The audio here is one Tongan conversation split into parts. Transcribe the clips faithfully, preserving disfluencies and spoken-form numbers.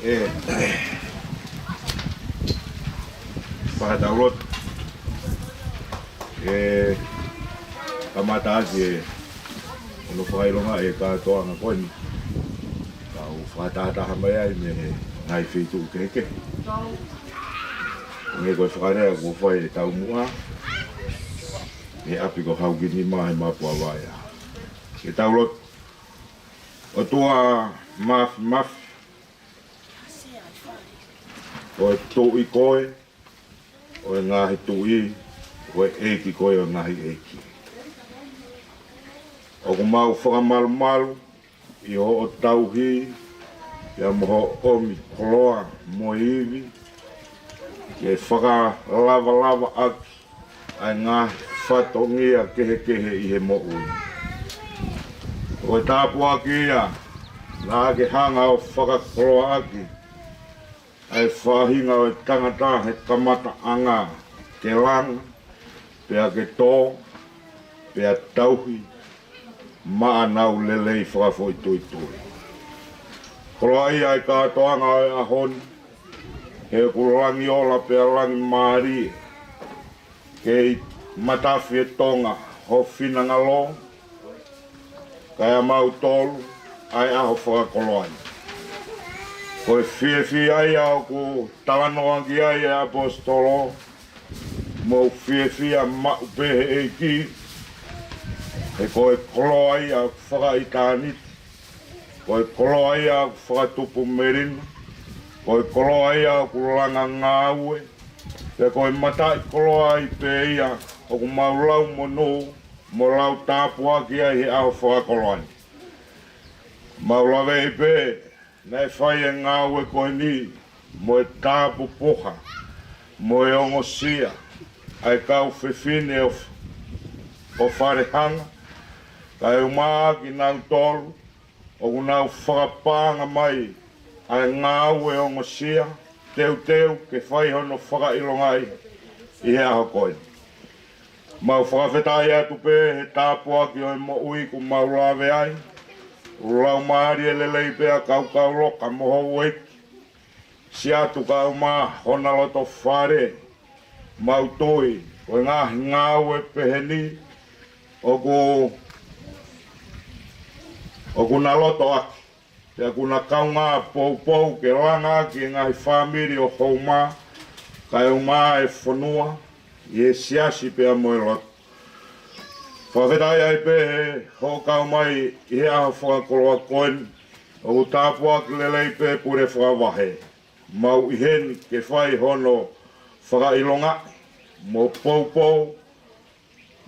ʻE, fakatauloto. ʻE, kamata ʻaki ʻe hono fakaʻilonga e kātoanga ko eni. Kau fakatahataha mai ai mei he ngaahi feituʻu kehekehe. Ko e fakalea kuo fai ʻe Taumuʻa, ʻi he ʻapi ko Haukinima he Mapuavaea. Ke tau lotu. ʻOtua Mafimafi, ko e Tuʻi koe ʻo e ngaahi tuʻi, ko e ʻEiki koe ʻo e ngaahi ʻeiki. ʻOku mau fakamalumalu ʻi hoʻo tauhi, pea mo hoʻo ʻomi koloa mo e ivi, ke fakalavalava ʻaki ʻa e ngaahi fatongia kehekehe ʻi he moʻui. Ko e tāpuaki ia, naʻa ke hanga ʻo fakakoloaʻaki ʻa e faʻahinga ʻo e tangata he kamataʻanga, ke langa, pea ke tō, pea tauhi, maʻa ʻenau lelei fakafoʻituitui. Koloaʻia ʻa e kātoanga ʻo e ʻaho ni, he ʻoku langi ola pea langi mālie, kei matafi ʻe Tonga ho finangalo, kae ʻa mautolu ʻa e ʻaho fakakoloa ni. Ko e fiefia ia ʻoku talanoa ki ai e ʻaposetolo, mou fiefia maʻu pē he ʻEiki, he ko e koloa ia fakaʻitāniti, ko e koloa ia fakatupu melino, ko e koloa ia ʻoku langa ngāue, pea ko e mataʻi koloa ai pē ia ʻoku mau lau monū mo lau tāpuaki ai he ʻaho fakakoloa ni. Mau laveʻi pē naʻe fai e ngāue ko eni, mo e tāpupuha, mo e ongosia ʻa e kau fefine ʻo, ʻo Falehanga, kae ʻumaʻā kinautolu ʻoku nau fakapaʻanga mai ʻa e ngāue ongosia, teuteu ke fai hono fakaʻilongaʻi ʻi he ʻaho ko eni. Mau fakafetaʻi atu pē he tāpuaki ʻo e moʻui kuo mau lave ai, ʻoku laumālie lelei pē ʻa Kaukauloka mo houʻeiki, Siatu kae ʻumaʻā hona loto fale, mau tui ko e ngaahi ngāue pehē ni ʻoku, ʻoku na lotoʻaki, pea ʻoku na kaungā poupou ke langa ʻaki e ngaahi fāmili ʻo Houma, kae ʻumaʻā e fonua, ʻi he siasi pea mo e lotu. Fakafetaʻi ai pē he hoʻo kau mai ʻi he ʻaho fakakoloa ko eni, ʻoku tāpuaki lelei pē Pule Fakavahe. Mau ʻi heni ke fai hono fakaʻilongaʻi, mo poupou,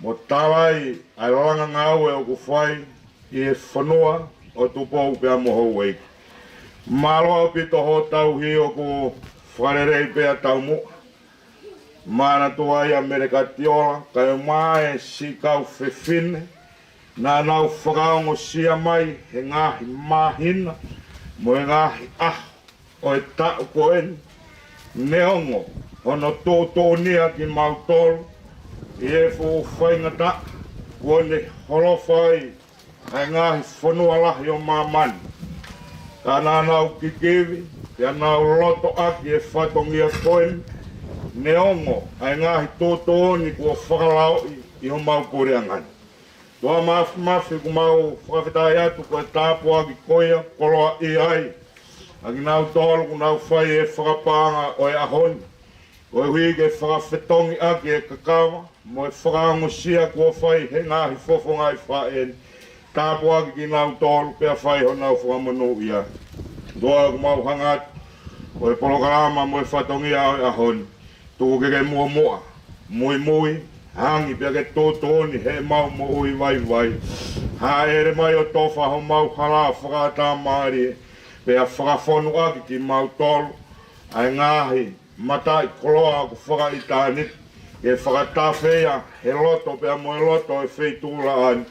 mo tala ai ʻa e langa ngāue ʻoku fai ʻi he fonua ʻo Tupou pea mo houʻeiki. Mālō ʻaupito hoʻo tauhi ʻoku fakalelei pē ʻa Taumuʻa. Manatua ia Melekatiola, kae ʻumaʻā e siʻi kau fefine, naʻa nau fakaongosia mai he ngaahi māhina, mo e ngaahi ʻaho ʻo e taʻu ko eni, neongo hono tuʻutuʻuni ʻa kimautolu ʻi he fuʻu faingataʻa kuo ne holofa ai ʻa e ngaahi fonua lahi ʻo māmani. Ka naʻa nau kikivi, pea nau lotoʻaki e fatongia ko eni, neongo ʻa e ngaahi tuʻutuʻuni kuo fakalaoʻi ʻi homau puleʻanga ni. ʻOtua Mafimafi, ʻoku mau fakafetaʻi atu ko e tāpuaki ko ia, koloaʻia ai ʻa kinautolu ʻoku nau fai e fakapaʻanga ʻo e ʻaho ni, koeʻuhi ke fakafetongi ʻaki e kakava mo e fakaongosia kuo fai he ngaahi fofonga ʻi faʻē ni. Tāpuaki kinautolu pea fai honau fakamonūʻia. ʻOtua, ʻoku mau hanga atu ko e polokalama mo e fatongia ʻo e ʻaho ni, tuku ke ke muʻomuʻa, muimui, hangē pea ke tuʻutuʻuni heʻemau moʻui vaivai. Hāʻele mai ʻo tofa homau hala fakaʻatamālie, pea fakafonu ʻaki kimautolu ʻa e ngaahi mataʻikoloa ʻoku fakaʻitāniti, ke fakatafe ia he loto pea mo e loto ʻo e feituʻulaʻā ni,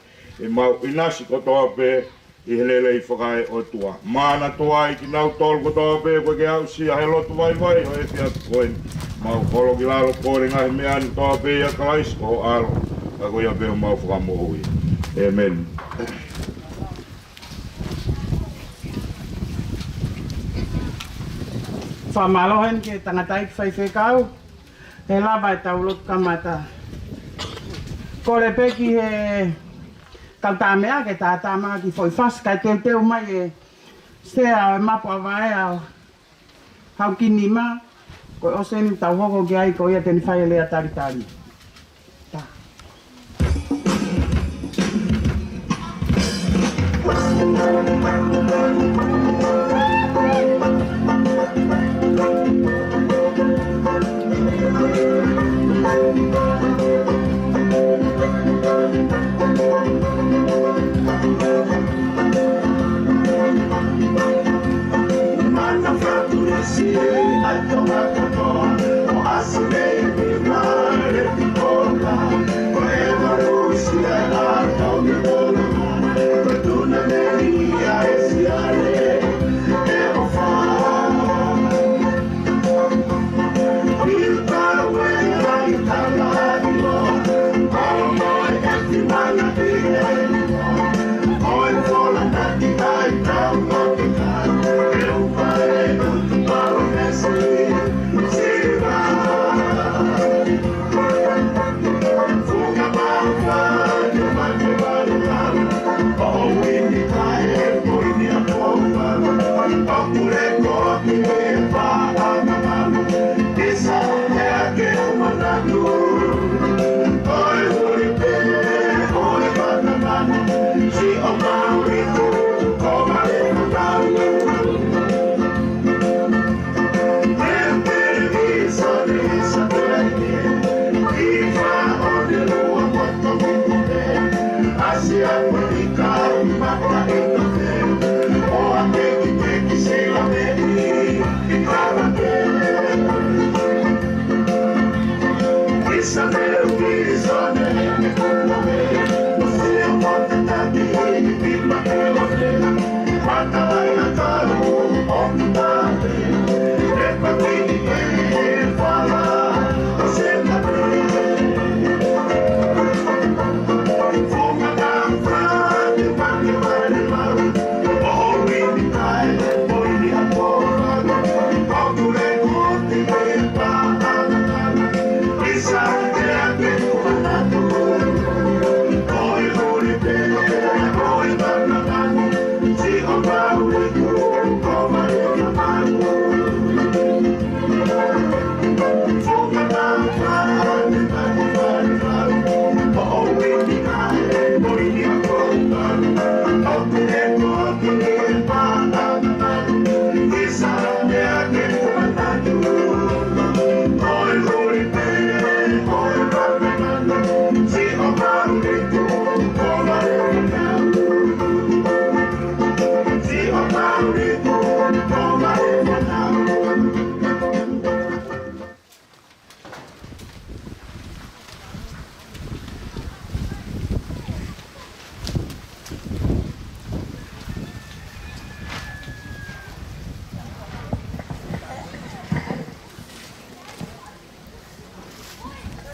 ʻemau ʻinasi kotoa pē ʻi he lelei fakaeʻotua. Manatua ai kinautolu kotoa pē kuo ke aʻusia he lotu vaivai ʻo e efiafi ko eni. Mau holo ki lalo, kole ngaahi meʻa ni kotoa pē ʻia Kalaisi ko ho ʻAlo, ka ko ia pē homau Fakamoʻui. ʻĒmeni. Fakamālō heni ki he tangataʻeiki faifekau, he lava ʻetau lotu kamata. Kole pē ki he kau tāmeʻa ke tātāmaki foʻi fasi kae teuteu mai e sea ʻo e mapu ʻa Vaea ʻo Haukinima, ko e ʻosi eni tau hoko ki ai ko ia te ne fai e lea talitali.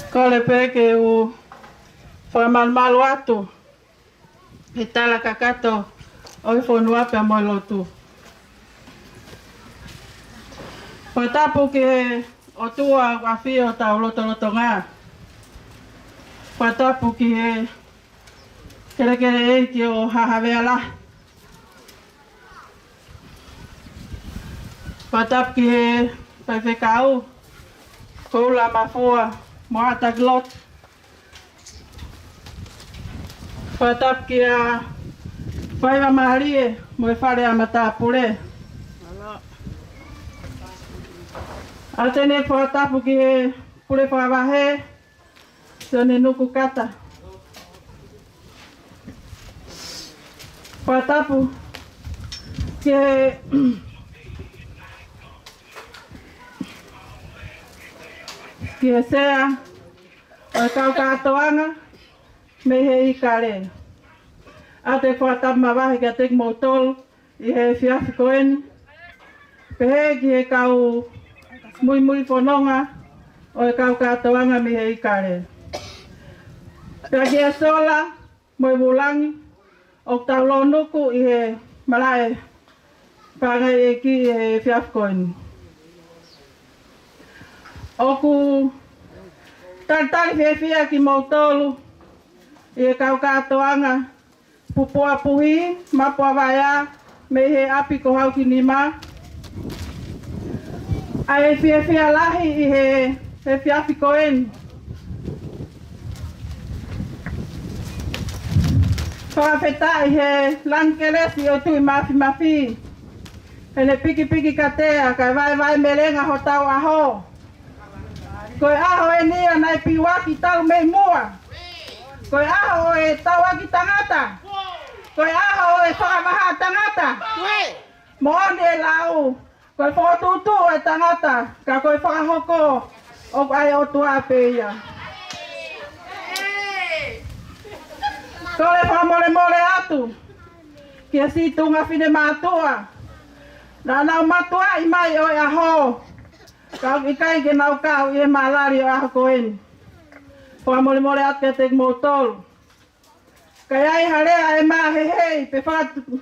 Kole pē ke u fakamalumalu atu he tala kakato ʻo e fonua pea mo e lotu. Fakatapu ki he ʻOtua ʻoku ʻafio ʻi hotau lotolotonga. Fakatapu ki he kelekele ʻeiki ʻo Hahavea Lahi. Fakatapu ki he faifekau, Koula Mafua mo Ata Kilot. Fakatapu kia Faiva Malie mo e fale ʻa Matāpule. ʻAtene fakatapu ki he pule fakavahe, Sione Nuku Kata. Fakatapu ki he, ki he sea ʻo e kau kātoanga mei he ʻIkale. ʻAtene fakatapu mavahe kiate kimoutolu ʻi he efiafi ko eni. Pehē ki he kau muimui fononga ʻo e kau kātoanga mei he ʻIkale. Pea kia Sola mo e Vulangi, ʻoku tau lōnuku ʻi he malaʻe pangai ʻeiki ʻi he efiafi ko eni. ʻOku talitali fiefia kimoutolu ʻi he kau kātoanga Pupua Puhi, Mapua Vaea, mei he ʻapi ko Haukinima. ʻA e fiefia lahi ʻi he, he efiafi ko eni. Fakafetaʻi he langi kelesi ʻo e Tuʻi Mafimafi. Heʻene pikipiki katea, kae vaevae melenga hotau ʻaho. Ko e ʻaho eni ia naʻe piuaki talu mei muʻa. Ko e ʻaho ʻo e tauʻaki tangata. Ko e ʻaho ʻo e fakavahaʻa tangata. Moʻoni e lau, ko e fokotuʻutuʻu ʻo e tangata, ka ko e fakahoko ʻoku ʻa e ʻOtua pē ia. Kole fakamolemole atu kia siʻi tuʻunga finemātuʻa naʻa nau matuaʻi mai ʻo e ʻaho, ka ʻoku ʻikai ke nau kau ʻi he malali ʻo e ʻaho ko eni. Fakamolemole atu kiate kimoutolu. Ka ʻi ai ha lea ʻe mahehei pe fakatu-,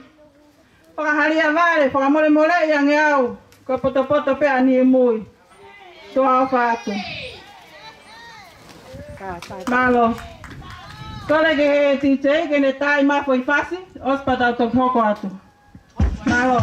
fakahaliʻavale, fakamolemoleʻi ange au, ko e potopoto pē ʻa Niʻimui. Tuʻa ʻofa atu. Mālō. Kole ki he DJ ke ne tā mai ha foʻi fasi, ʻosi pea tau toki hoko atu. Mālō.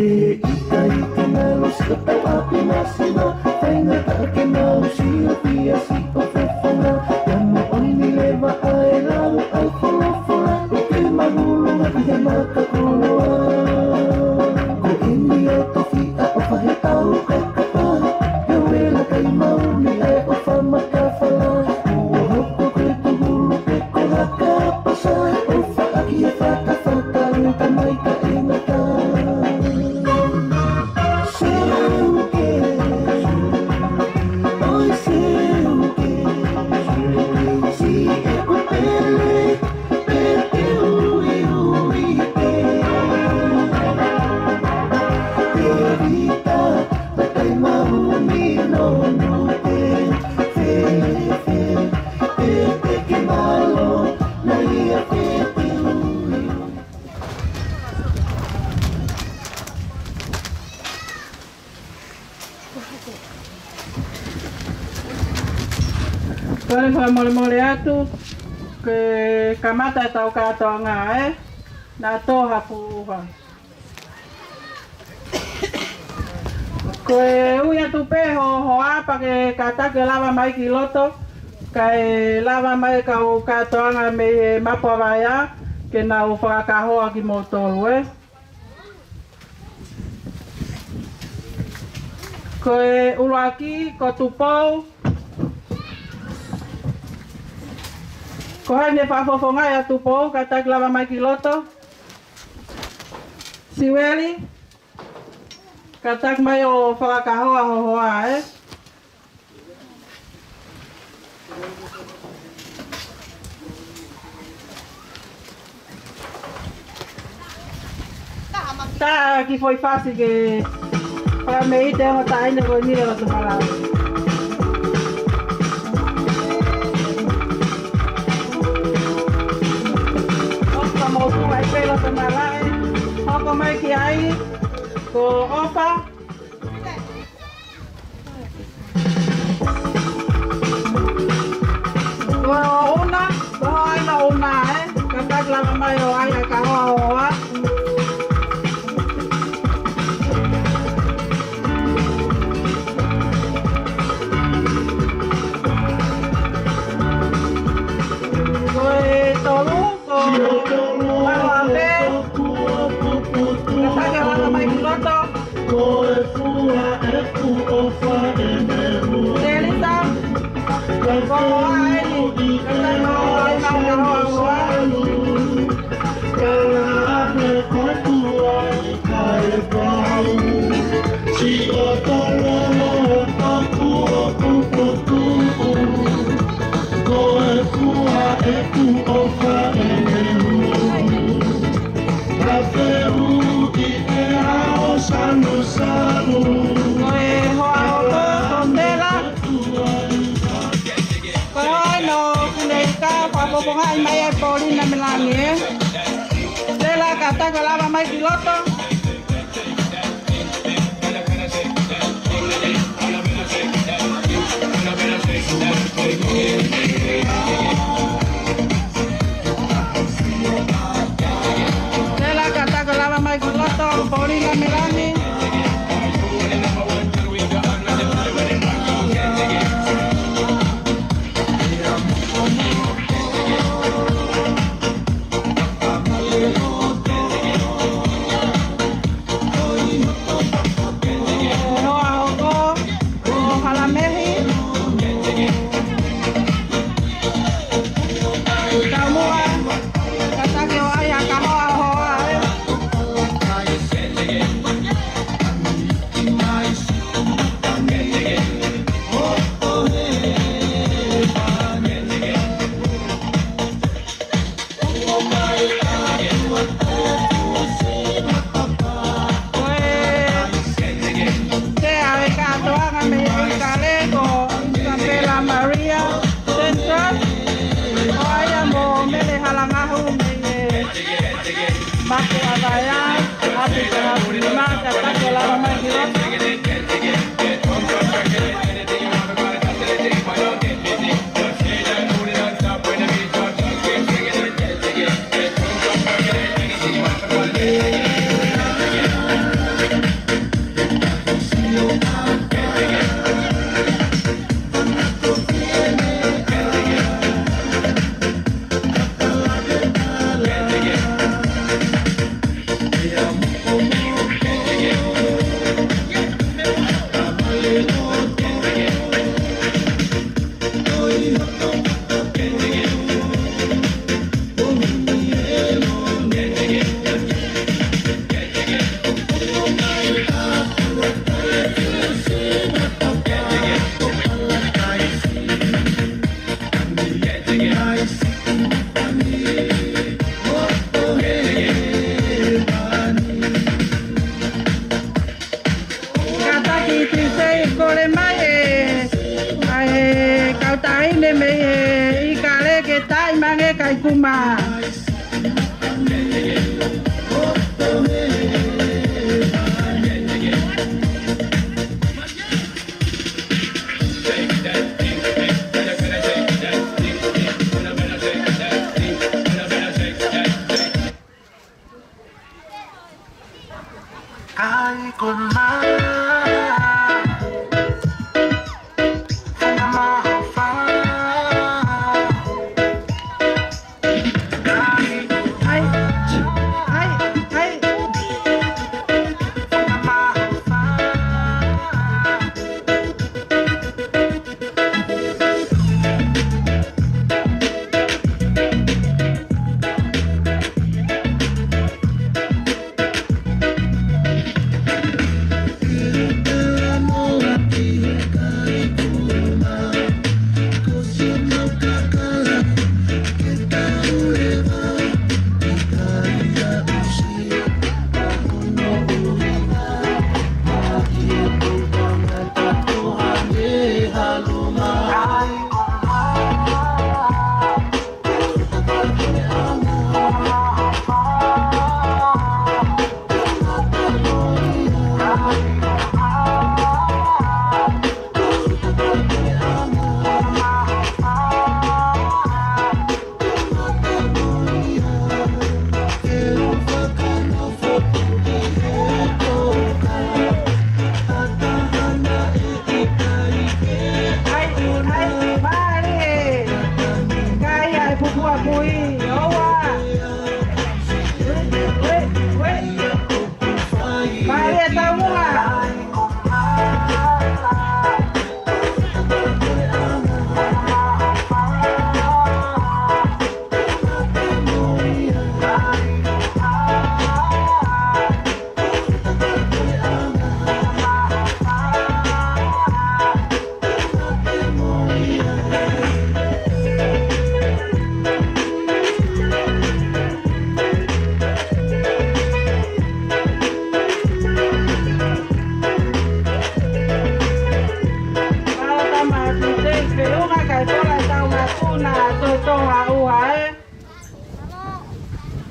He ʻikai ke ngalo siʻotau ʻapi masiva, faingataʻa ke mau sio pea siʻo fofonga. Ia moʻoni leva ʻa e lau ʻa e folofola, ʻoku ke mahulu ʻi he makakoloa. Ko eni ʻa e tofiʻa ʻofa he ʻau kakapa, he uela kai mauni ʻa e ʻofa makafala. Kuo hoko ko e tuhulu pe ko ha kapasa, ʻofa ʻaki e fakafataʻu ka mai ka e ngata. Kole fakamolemole atu, ke kamata ʻetau kātoanga, ē? Naʻa tō ha fuʻu ʻuha. Ko e ui atu pē ho hoa pea ke kātaki lava mai ki loto, kae lava mai kau kātoanga mei he Mapu ʻa Vaea, ke nau fakakahoa kimoutolu, ē. Ko e ʻuluaki, ko Tupou. Ko hai ne fakafofongaʻi ʻa Tupou, kātaki lava mai ki loto. Siueli, kātaki mai ʻo fakakahoa ho hoa, ē. Tā ki foʻi fasi ke fakameʻite ʻa e taʻahine ko eni ʻo loto malaʻe. ʻOfa mo tu ai pē loto malaʻe. Hoko mai ki ai, ko ʻOfa. Ko ʻUna, ko hai na ʻUna, ē? Kātaki lava mai ʻo ʻai ʻa e kahoa ʻo hoa. Ko e tolu, ko Maloape. Kātaki lava mai ki loto. Ko e fua ʻeku ʻofa ʻe mehu. Telisa. Ko ai, kātaki lava mai ki loto. Kala ake ko e tuai kae pau. Siʻotau ʻofa kuo puputuʻu. Ko e fua ʻeku ʻofa ʻe mehu. Ka fehuʻi ʻe au ʻo sanusalu. Ko e hoa ʻo ko Tela. Ko e hoa ʻo Kuleika, fakafofongaʻi mai ʻe Paulina Melanie. Tela, kātaki lava mai ki loto. Tela, kātaki lava mai ki loto, Paulina Melanie. Hoa ʻo ko, ko Halamehi. Kātaki Tisei, kole mai e, ʻa e kau taʻahine mei he ʻIkale ke taaʻi mai ange Kaikuma.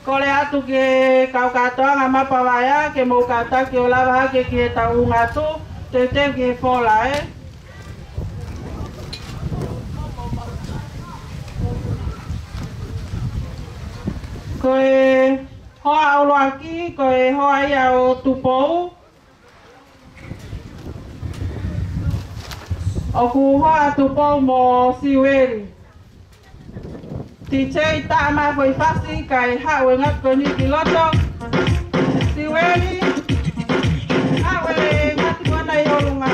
Kole atu ki he kau kātoanga Mapa Vaea ke mou kātaki ʻo lava hake ki he tauʻunga atu, teuteu ki he fola, ē. Ko e hoa ʻuluaki, ko e hoa ia ʻo Tupou. ʻOku hoa ʻa Tupou mo Siueli. Tisei, tā mai e foʻi fasi kae haʻu e ngaahi ko eni ki loto. Siueli, haʻu e ngaahi ko ena ʻi ʻolunga.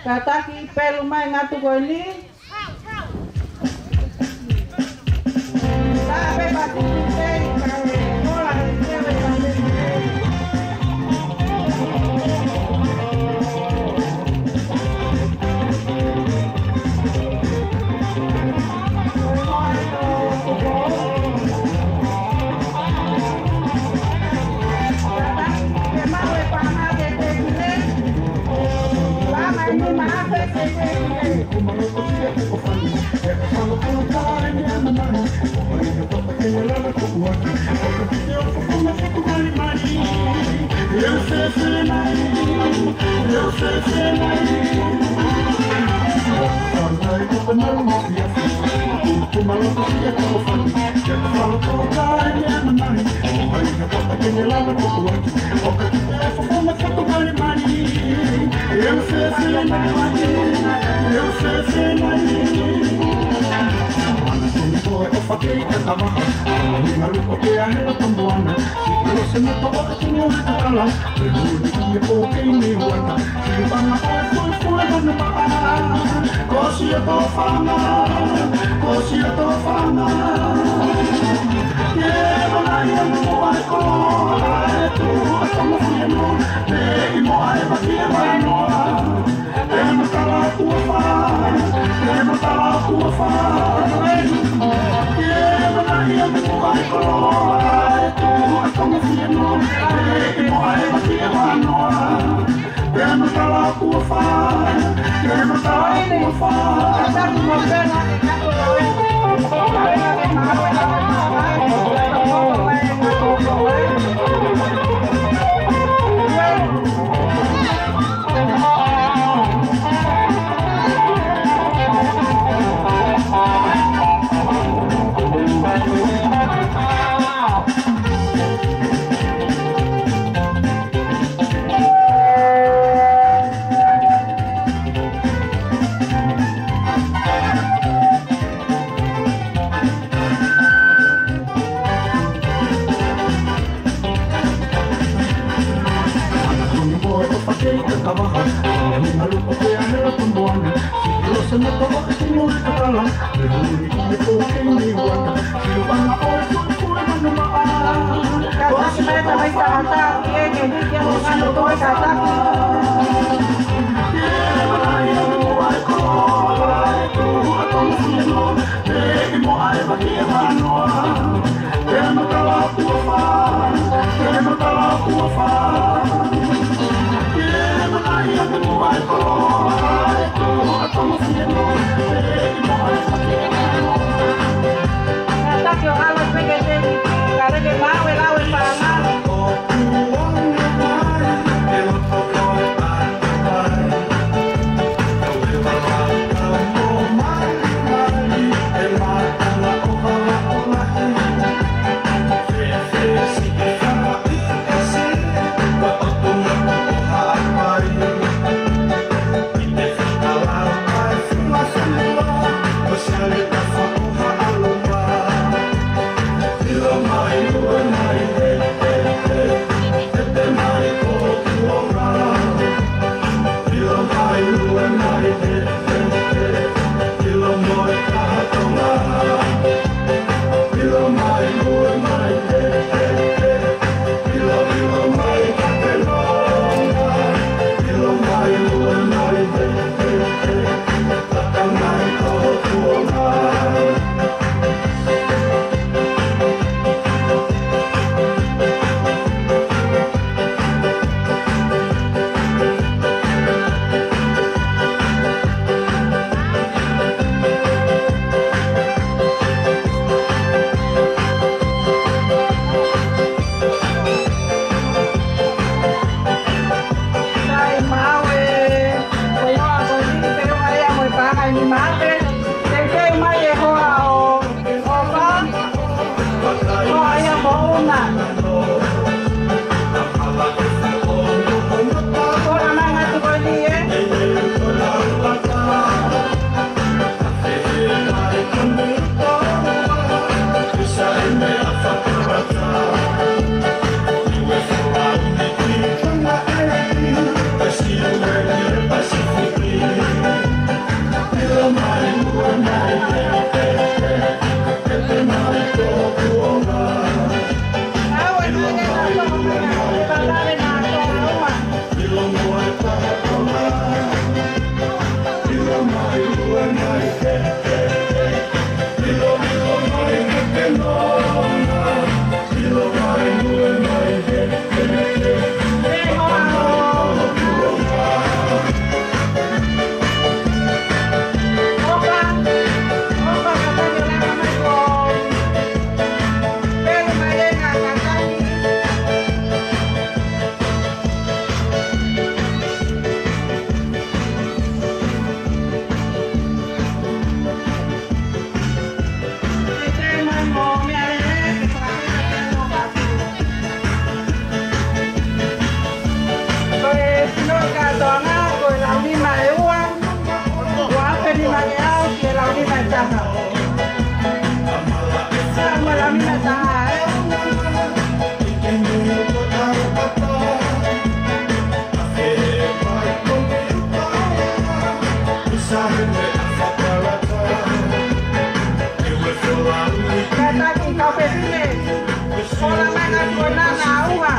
Kātaki pelu mai ngatu ko eni. Tape patu tei, kae kola he kewe patu tei. Kātaki ʻo ʻalu pē ke teni, ka leke maʻu e lau e pānga. Kātoanga ko e launima ʻe ua, ua afe nima ngeau ki he launima ʻe taha. Sa mo e launima ʻe taha, ē? Kātaki kau fefine. Hola mai ngā tuʻunga na ua.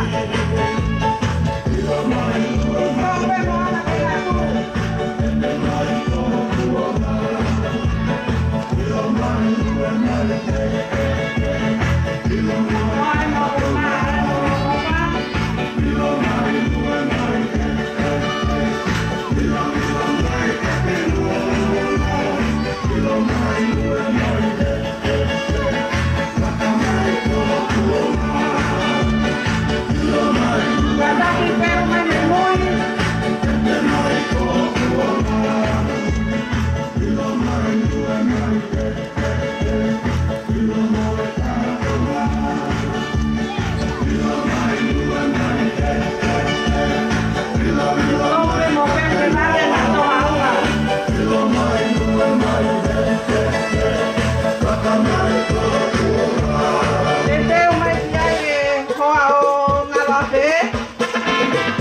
Te teu mai ki ai e hoa ʻo Ngalope.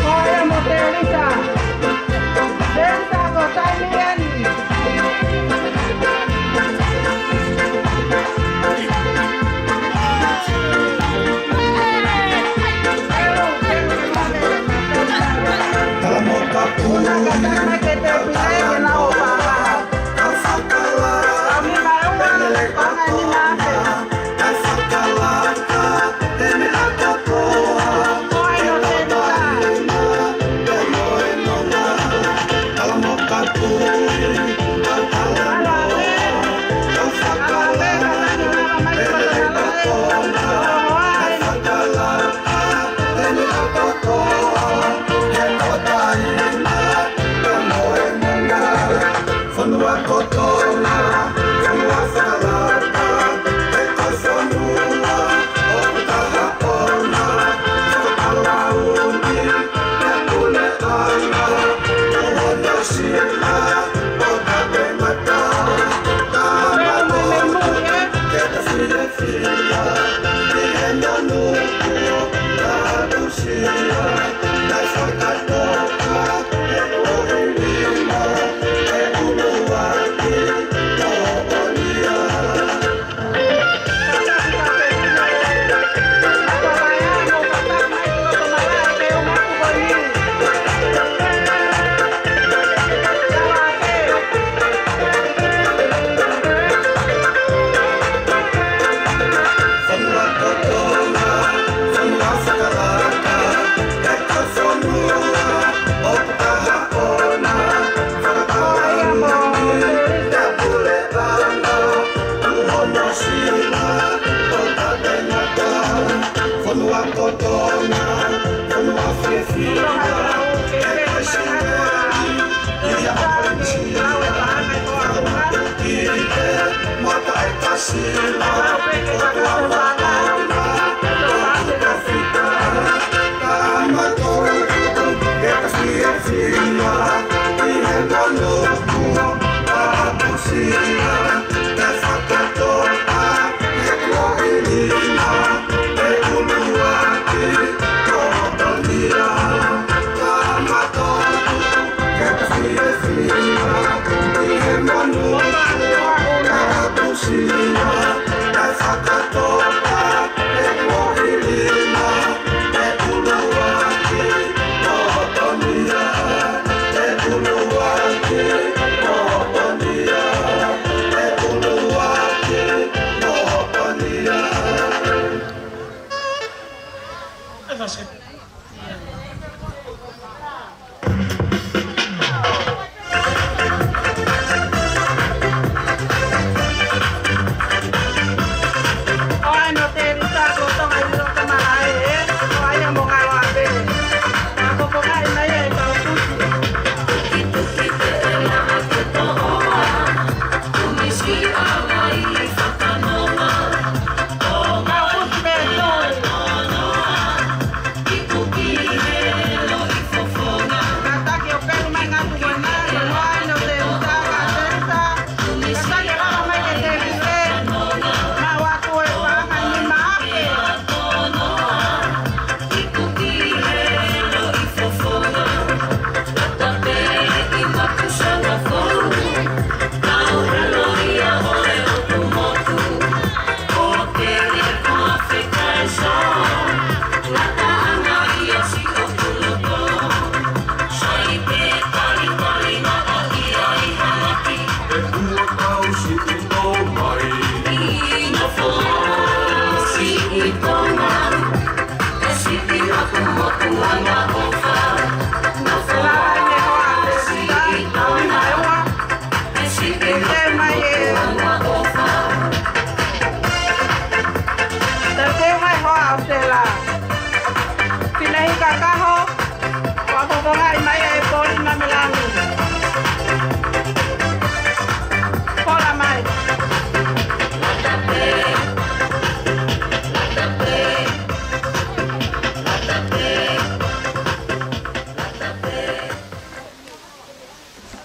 Hoa ia mo Teolisa. Teolisa ko Taimiani. Fonua ko Tonga, fonua fakalata, he ko e fonua ʻoku taha ʻona fakapalauni, he puleʻanga, ʻo hono sila, ʻo tape mata, tama motu, ke ta filefila, ʻi he nonu, ʻo ta sila, naʻe fakatoka, ʻe ʻohi lima, ʻe ʻuluaki, ʻo ʻolia. Fonua ko Tonga, fonua fakalata, he ko e fonua ʻoku taha ʻona fakapalauni, he puleʻanga, ʻo hono sila, ʻo tape mata. Fonua ko Tonga, fonua fiefia, he ko e sila, Sila,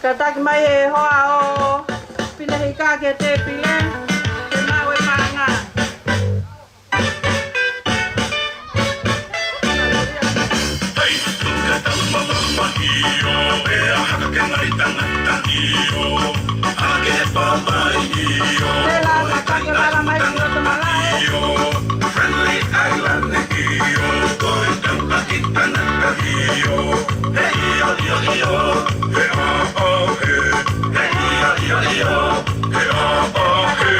Tataki mai e hoa ʻo Pinehika ki he tēpile, ke maʻu e paʻanga. Hei, tuku ke tau mamamaki ʻio, ʻe ʻa haka ke ngai tangata ʻio. ʻAla ke pāpai ʻio, ʻe kai ke lala mai ki loto malaʻe ʻio. Friendly Island ʻio, ko e tau ʻaki tangata ʻio. He ʻio, ʻio, ʻio, he ʻo, ʻo, he. He ʻio, ʻio, ʻio, he ʻo, ʻo, he.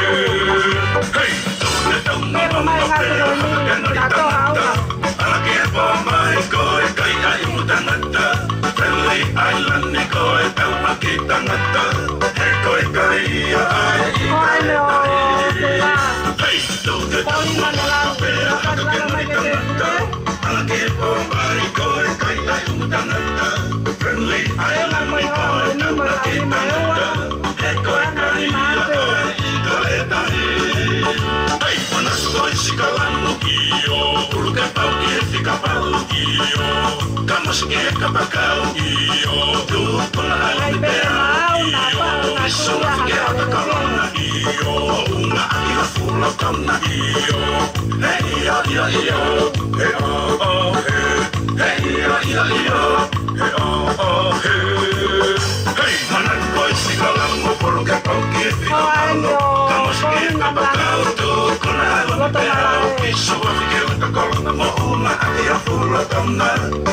Hei, tuku ke tau mamamaki ʻio, ʻa haka ke ngai tangata. ʻAla ke pāpai ko e kai ʻa e ʻumu tangata. Friendly Island ʻi ko e tau ʻaki tangata. He ko e kai ia ʻa e ʻi ka e tahi. Hei, tuku ke tau mamamaki ʻio, ʻa haka ke ngai tangata. ʻAla ke pāpai ko e kai ʻa e ʻumu tangata. Friendly Island ʻi ko e tau ʻaki tangata. He ko e kai ia ʻa e ʻi ka e tahi. Hei, manatu ko e sikalango ʻio, ʻulu ke pau ki he fika palu ʻio. Ka masi ki he kapakau ʻio, tuku na ʻa e lomi pea ʻio. Iso na fike ʻa ka kalona ʻio, ʻunga ʻaki ha fula kauna ʻio. He ʻio, ʻio, ʻio, he ʻo, ʻo, he. He ʻio, ʻio, ʻio, he ʻo, ʻo, he. Hei, manatu ko e sikalango, ʻulu ke pau ki he fika palu. Ka masi ki he kapakau, tuku na ʻa e lomi pea ʻio. Iso na fike ʻa ka kalona mo ʻunga ʻaki ha fula kauna.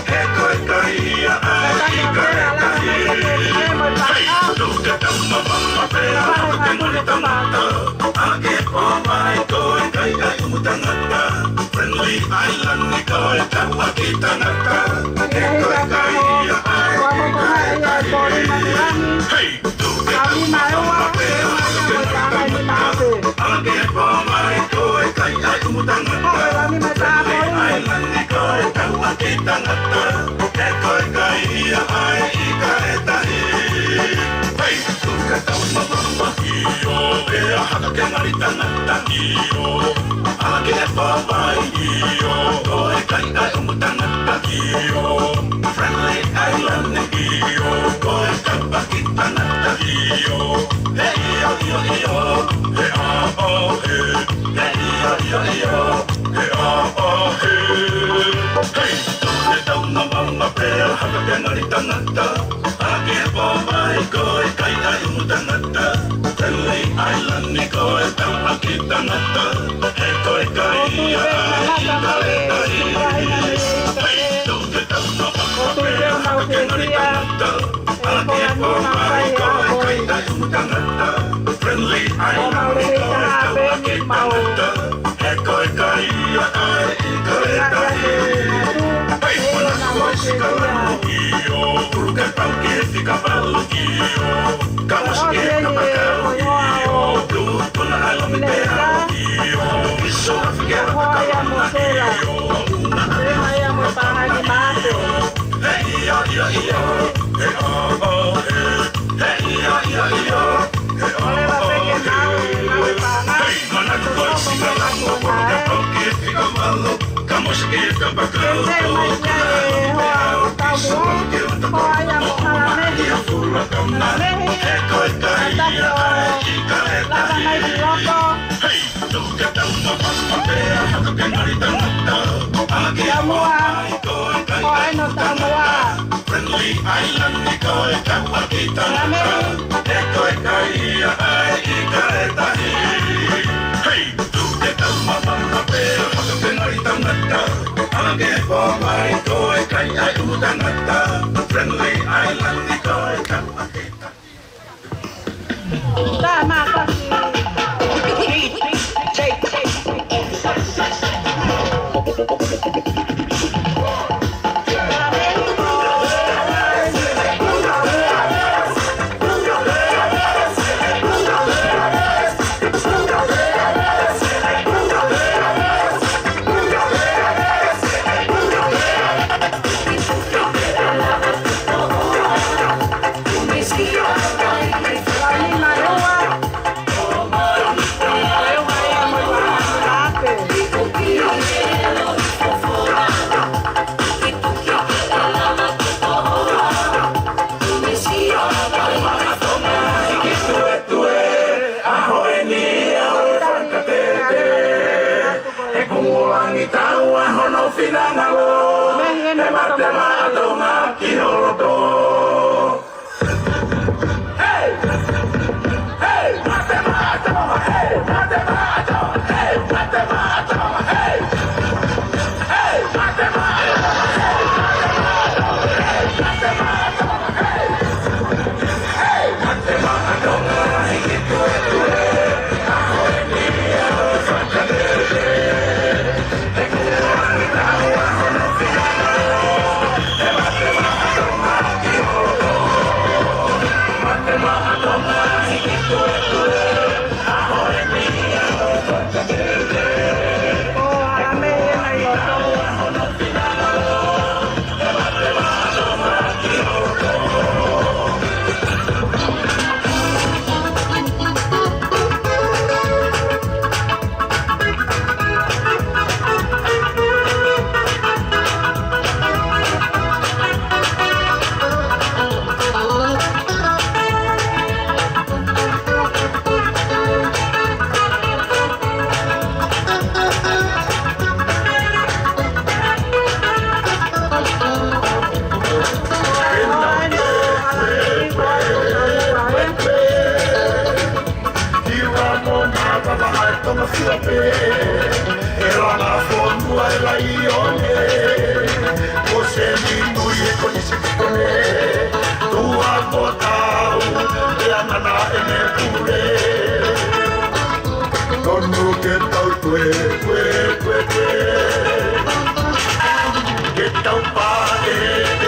He ko e kai ia ʻa e ʻi ka e tahi. Hei, tuku ke tau mamamaki ʻio, ʻa haka ke ngai tangata. ʻAla ke pāpai ko e kai ʻa e ʻumu tangata. Friendly Island ʻi ko e tau ʻaki tangata. He ko e kai ia ʻa e ʻi ka e tahi. Hei, tuku ke tau mamamaki ʻio, ʻa haka ke ngai tangata. ʻAla ke pāpai ko e kai ʻa e ʻumu tangata. Friendly Island ʻi ko e tau ʻaki tangata. He ko e kai ia ʻa e ʻi ka e tahi. Hei, tuku ke tau mamamaki ʻio, ʻe ʻa haka ke ngai tangata ʻio. ʻAla ke pāpai ʻio, ko e kai ʻa e ʻumu tangata ʻio. Friendly Island ʻio, ko e tau ʻaki tangata ʻio. He ʻio, ʻio, ʻio, he ʻo, ʻo, he. He ʻio, ʻio, ʻio, he ʻo, ʻo, he. Hei, tuku ke tau mamamaki ʻio, ʻa haka ke ngai tangata. ʻAla ke pāpai ko e kai ʻa e ʻumu tangata. Friendly Island ʻi ko e tau ʻaki tangata. He ko e kai ia ʻa e ʻi ka e tahi. Hei, tuku ke tau mamamaki ʻio, ʻa haka ke ngai tangata. ʻAla ke pāpai ko e kai ʻa e ʻumu tangata. Friendly Island ʻi ko e tau ʻaki tangata. He ko e kai ia ʻa e ʻi ka e tahi. Hei, manatu ko e sikalango ʻio, ʻulu ke pau ki he fika palu ʻio. Ka masi ki he kapakau ʻio, tuku na ʻa e lomi pea ʻio. Iso na fike ʻa ka kalona ʻio, ʻunga ʻaki ha fula kauna ʻio. He ʻio, ʻio, ʻio, he ʻo, ʻo, he. He ʻio, ʻio, ʻio, he ʻo, ʻo, he. Hei, manatu ko e sikalango, ʻulu ke pau ki he fika valu. Ka masi ki he kapakau ʻio, tuku na ʻa e lomi pea ʻio. Iso na fike ʻa ka kalona ʻio, ʻunga ʻaki ha fula kauna. He ko e kai ia ʻa e ʻi ka e tahi. Hei, tuku ke tau mamamaki ʻio, ʻa haka ke ngai tangata. ʻAla ke pāpai ko e kai ʻa e ʻumu tangata. Friendly Island ʻi ko e tau ʻaki tangata. He ko e kai ia ʻa e ʻi ka e tahi. Hei, tuku ke tau mamamaki ʻio, ʻa haka ke ngai tangata. ʻAla ke pāpai ko e kai ʻa e ʻumu tangata. Friendly Island ʻi ko e tau ʻaki tangata. ʻEne pule. Tonu ke tau tuē, tuē, tuē, tuē. Ke tau paʻē,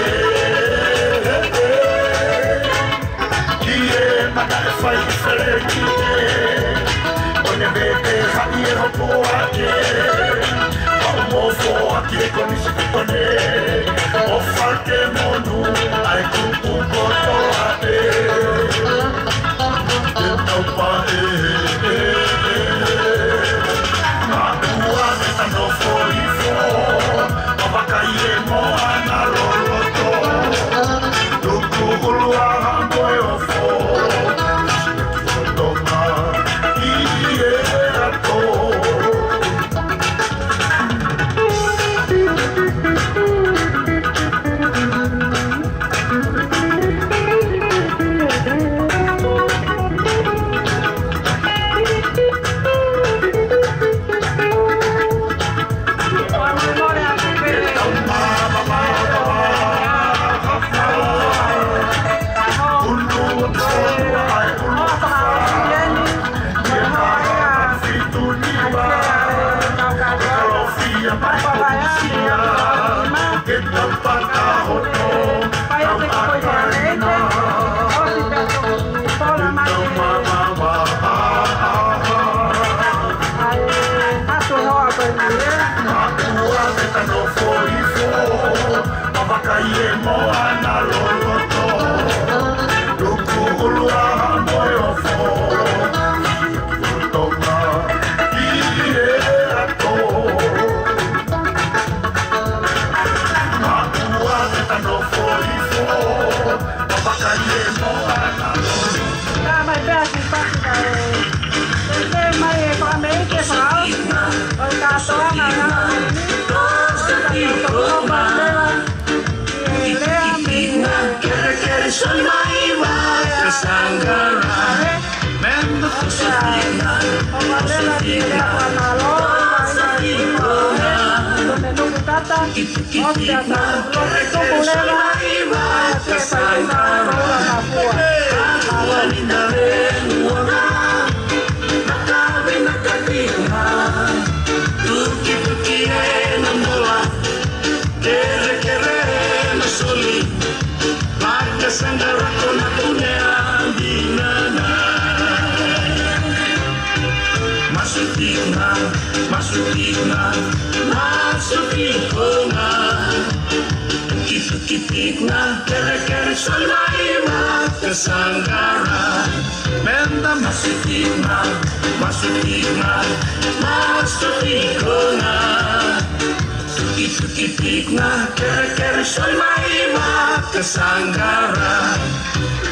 ē, ē, ē. Ki he mata ʻe fai felekite. ʻO ne vete haʻi e hopo ake. ʻO mofo ake ko nisi kone. ʻO fake monu ai kupu kotoa ē. Ke tau paʻē, ē, ē, ē. Mākua me tano foifo. ʻO vakai e moana loloto. Tuku ʻulu ʻa Haʻa Moheofo. Tonga ʻi he ato. Masutikuna, masutikuna, masutikuna. Tuki, tuki tikuna, kere, kere, soli mai, Vaka Sangara. Menda masutikuna, masutikuna, masutikuna. Tuki, tuki tikuna, kere, kere, soli mai, Vaka Sangara.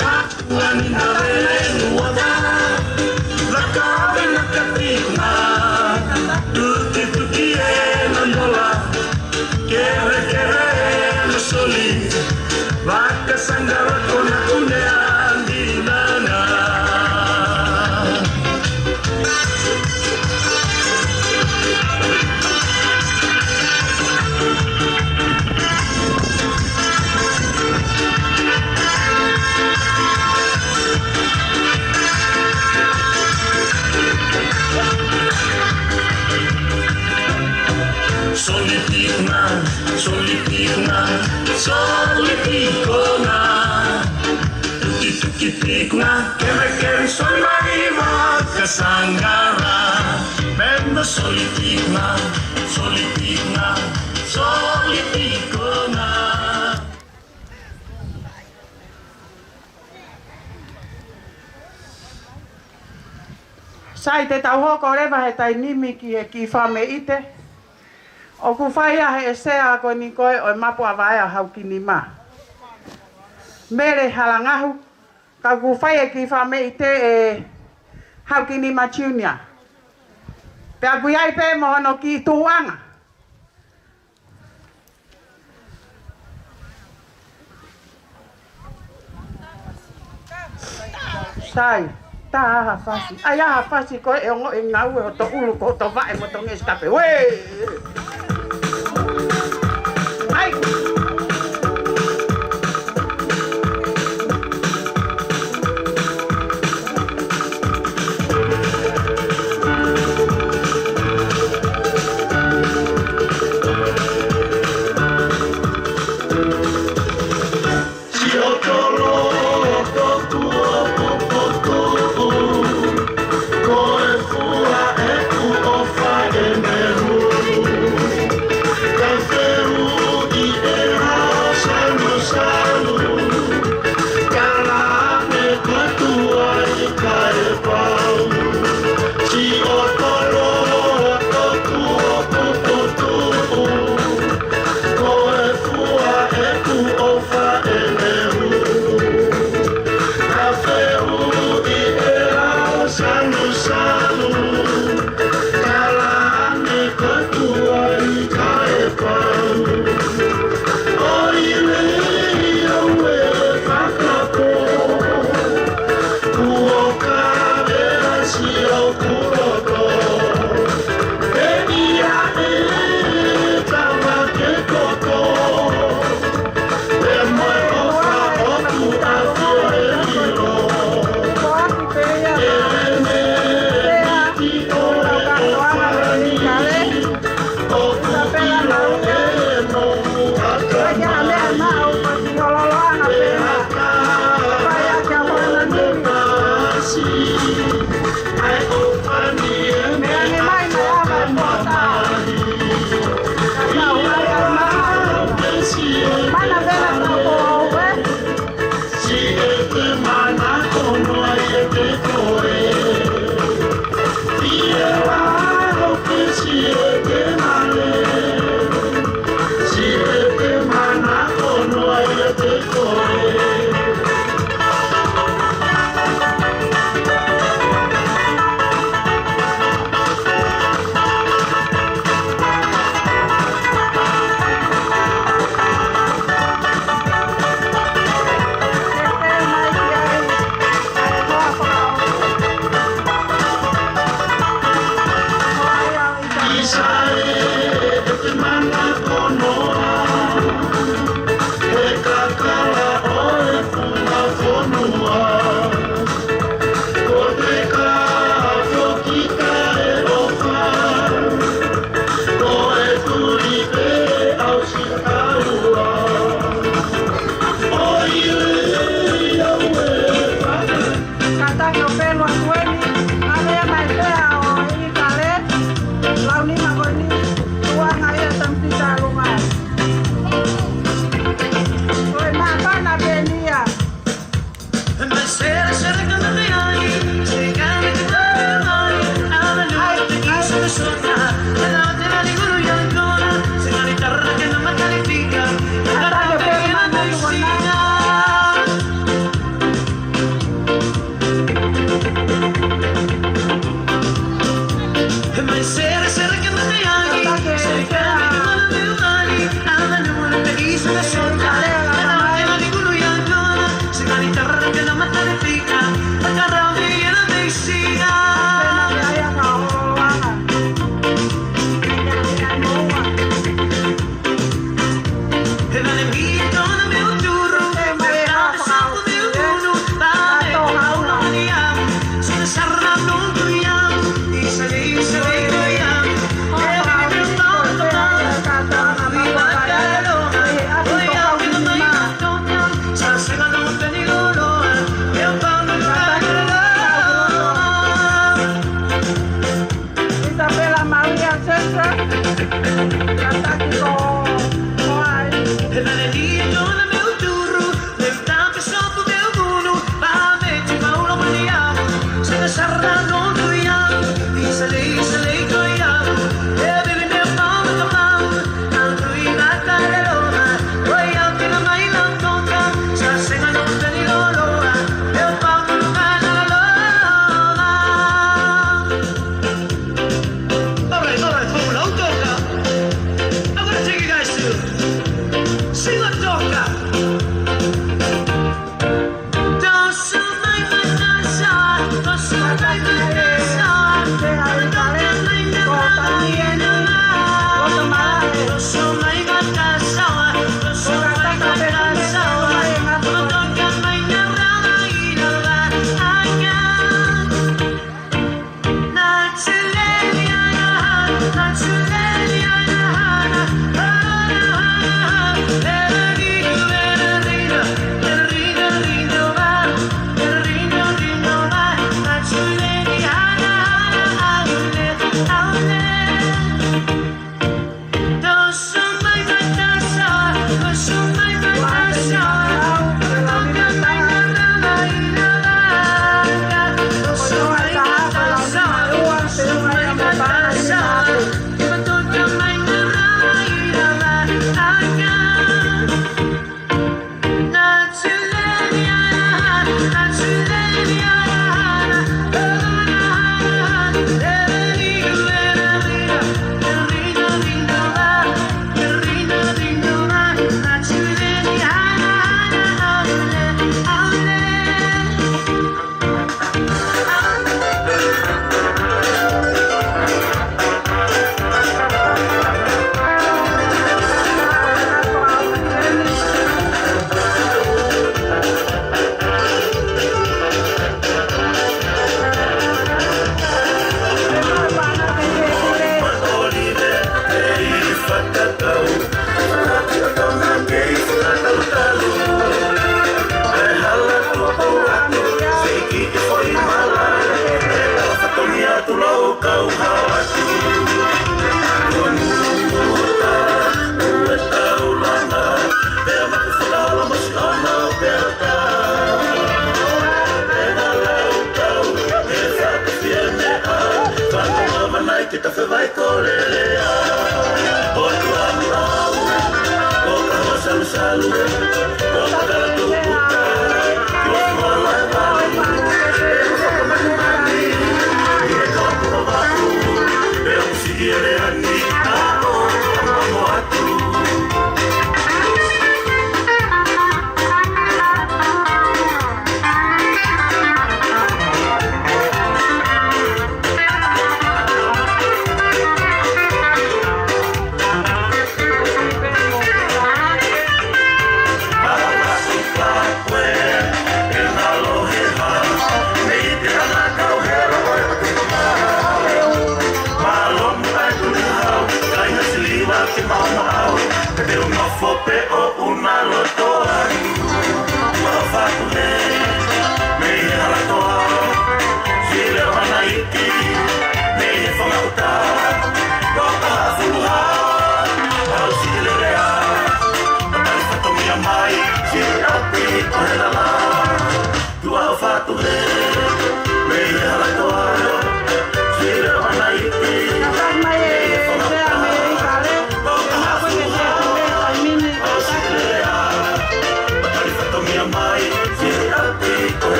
Ka Wani na vele nuata, laka vena katina, tuki tuki e na nola, kere kere e na soli, Vaka Sangara ko na kunea ni nana. Soli tikuna, soli tikuna, soli tikuna. Tuki tuki tikuna, kere kere soli mai Vaka Sangara. Menda soli tikuna, soli tikuna, soli tikuna. Sai, te tau hoko leva he taimi ni ki he kiʻi fakameʻite. ʻOku fai ʻe he sea ko eni ko ē ʻo e Mapu ʻa Vaea, Haukinima Mele Halangahu. Ka ʻoku fai e kiʻi fakameʻite ʻe Haukinima Junior. Pea ʻoku ʻi ai pē mo hono kiʻi tuʻuʻanga. Sai, tā ʻa ha fasi. ʻAi ʻa ha fasi ko e ongo e ngāue ʻo to ʻulu ko to vaʻe mo to ngesi tape. Uē! ʻAi!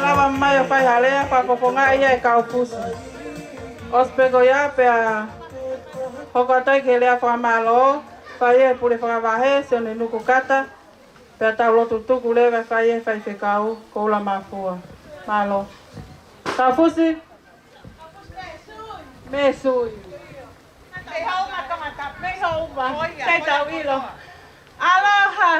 Lava mai ʻo fai ha lea, fakafofongaʻi ia ʻe Kaufusi. ʻOsi pē ko ia pea hoko atu ai ki he lea fakamālō, fai ʻe he pule fakavahe, Sione Nukukata, pea tau lotu tuku leva fai ʻe he faifekau, Koula Mafua. Mālō. Kaufusi. Mei Sui. Mei Houma, kamata. Mei Houma. Sai tau ʻilo. Aloha.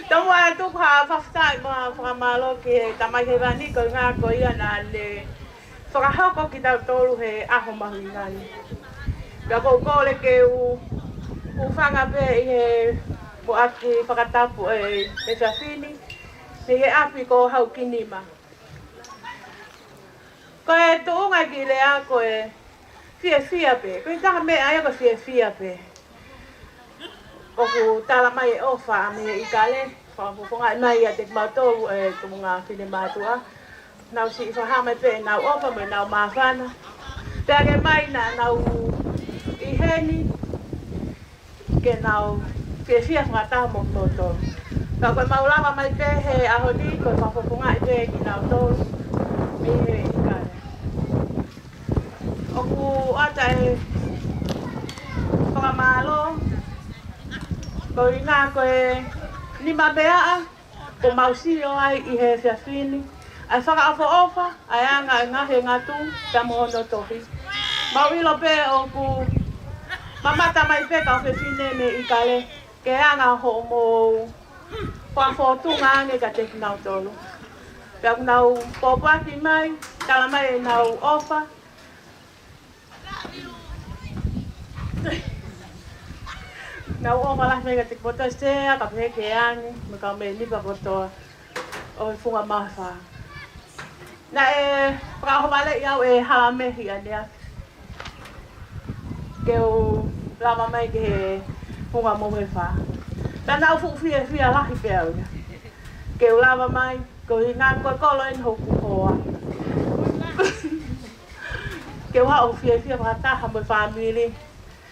Tau atu ha fakafetaʻi mo e fakamālō ki he Tamai Hēvani, koeʻuhi ko ia naʻa ne fakahoko kitautolu he ʻaho mahuʻinga ni. Pea ʻoku ou kole ke u, u hūfanga pē ʻi he muʻaki fakatapu ʻe, ʻe Fiafini, ʻi he ʻapi ko Haukinima. Ko e tuʻunga ki he lea ko e fiefia pē. Ko e taha meʻa ia ko e fiefia pē. ʻOku tala mai e ʻofa mei he ʻIkale, fakafofongaʻi mai ʻiate kimautolu ʻe tuʻunga finemātuʻa. Nau siʻi fakahā mai pē ʻenau ʻofa mo ʻenau māfana. Pea ke mai naʻa nau ʻi heni, ke nau fiefia fakataha mo kimoutolu. Ka ko e mau lava mai pē he ʻaho ni, ko e fakafofongaʻi pē kinautolu mei he ʻIkale. ʻOku ʻoatu e fakamālō, koeʻuhi ko e nima meʻa, ʻoku mau sio ai ʻi he efiafi ni, ʻa e fakaʻofoʻofa, ʻa e anga ʻo e ngaahi ngatu, pea mo hono tohi. Mau ʻilo pē ʻoku mamata mai pē kau fefine mei ʻIkale, ke anga hoʻomou fakafōtunga ange kiate kinautolu. Pea ʻoku nau pōpoaki mai, tala mai ʻenau ʻofa, nau ʻofa lahi mai kiate kimoutolu Sea, ka pehē ki he angi, mo e kau mēmipa kotoa ʻo e Funga Mafa. Naʻe fakaʻohovaleʻi au ʻe Halamehi ʻaneafi ke u lava mai ki he Funga Mohefa. Pea naʻa ku fuʻu fiefia lahi pē au ia ke u lava mai, koeʻuhi ko e kolo eni hoku hoa. Ke u haʻu ʻo fiefia fakataha mo e fāmili.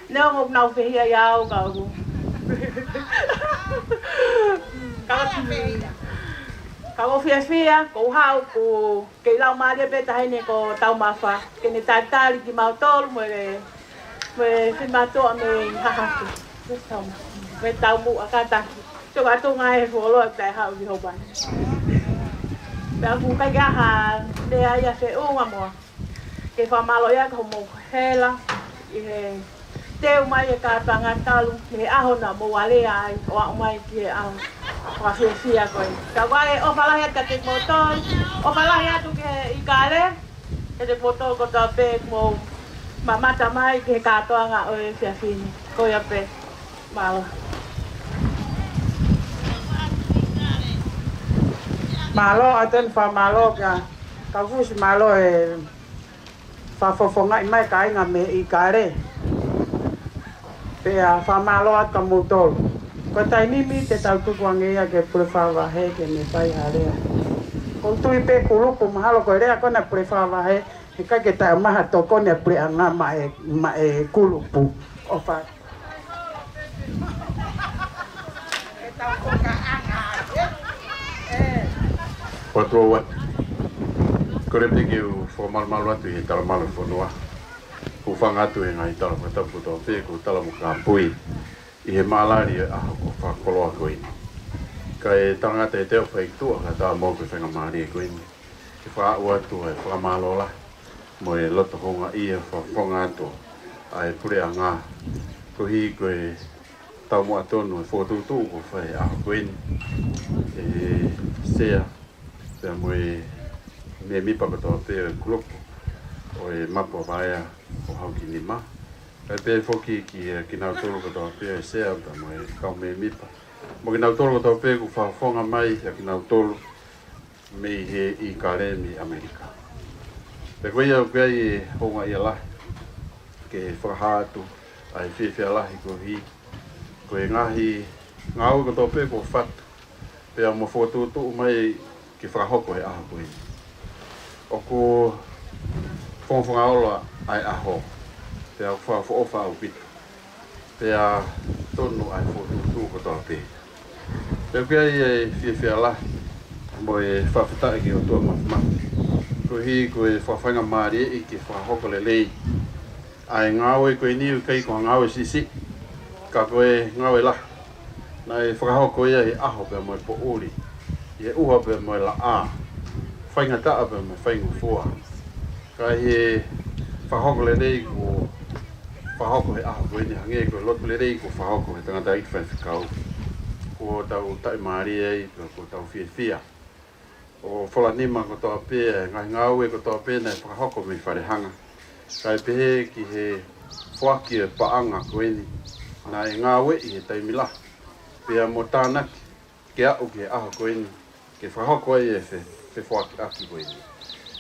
Neongo ʻoku nau fehiʻa ʻia au ka ʻoku. Ka ʻoku, ka ʻoku fiefia, ko u haʻu ʻoku kei laumālie pē taʻahine ko Taumafa. Ke ne talitali kimautolu mo e, mo e finemātuʻa mei Hahake. Mo e taumuʻa kātaki. Sio ka tuʻunga e fuoloa taʻe haʻu ki Hobart. Pea ʻoku ʻikai ke ʻi ai ha meʻa ia feʻunga mo ke fakamālō ia ka hoʻomou hela ʻi he teu mai e kātoanga talu mei he ʻaho naʻa mou alea ai ʻo aʻu mai ki he ʻaho Fakafiefia ko ē. Ka ʻoku ʻi ai e ʻofa lahi atu kiate kimoutolu. ʻOfa lahi atu ki he ʻIkale, kiate kimoutolu kotoa pē ʻoku mou mamata mai ki he kātoanga ʻo e efiafi ni. Ko ia pē. Mālō. Mālō, ʻoatu eni e fakamālō kia Kaufusi, mālō e fakafofongaʻi mai e kāinga mei ʻIkale. Pea fakamālō atu kia moutolu. Ko e taimi ni te tau tuku ange ia ki he pule fakavahe ke ne fai ha lea. ʻOku ou tui pē kulupu mahalo ko e lea ko ena pule fakavahe, heʻikai ke taʻemaha tokoni ʻa e puleʻanga maʻa e, maʻa e kulupu. ʻOfa. Patu ua. Kole pē ke u fakamalumalu atu ʻi he talamalu ʻo e fonua. Hūfanga atu he ngaahi tala fakatapu kotoa pē kuo tala mo kāpui ʻi he mālali ʻo e ʻaho ko e fakakoloa ko eni. Kae talangata ʻiate au ʻoku fai ki tuʻa kae ʻatā mo au ko e faingamālie ko eni ke fakaaʻu atu e fakamālō lahi mo e loto houngaʻia, fakafofonga atu ʻa e puleʻanga, koeʻuhi ko e taumuʻa tonu e fokotuʻutuʻu kuo fai he ʻaho ko eni ʻe he Sea, pea mo e mēmipa kotoa pē ʻo e kulupu ʻo e Mapu ʻa Vaea ʻo Haukinima. Kae pehē foki kia kinautolu kotoa pē ʻa e Sea, pea mo e kau mēmipa, mo kinautolu kotoa pē kuo fakafofonga mai, ʻa kinautolu mei he ʻIkale mei ʻAmelika. Pea ko ia ʻoku ʻi ai e houngaʻia lahi ke fakahā atu ʻa e fiefia lahi koeʻuhi ko e ngaahi ngāue kotoa pē kuo fatu pea mo fokotuʻutuʻu mai ke fakahoko he ʻaho ko eni. ʻOku fongofonga ola ʻa e ʻaho, pea ʻoku fakaʻofoʻofa ʻaupito. Pea tonu ʻa e fokotuʻutuʻu kotoa pē. Pea ʻoku ʻi ai e fiefia lahi mo e fakafetaʻi ki he ʻOtua Māfimafi, koeʻuhi ko e fakafaingamālieʻi ke fakahoko lelei ʻa e ngāue ko eni, ʻoku ʻikai ko ha ngāue siʻisiʻi, ka ko e ngāue lahi. Naʻe fakahoko ia he ʻaho pea mo e poʻuli, ʻi he ʻuha pea mo e laʻā, faingataʻa pea mo e faingofua. Ka ʻi he fakahoko lelei kuo fakahoko he ʻaho ko eni, hangē ko e lotu lelei kuo fakahoko he tangataʻeiki faifekau, kuo tau taʻimālie ai, pea kuo tau fiefia. ʻO fola nima kotoa pē ʻa e ngaahi ngāue kotoa pē naʻe fakahoko mei Falehanga, kae pehē ki he foaki ʻo e paʻanga ko eni naʻe ngāueʻi he taimi lahi, pea mo tānaki ke aʻu ki he ʻaho ko eni ke fakahoko ai e fe-, fefoakiʻaki ko eni.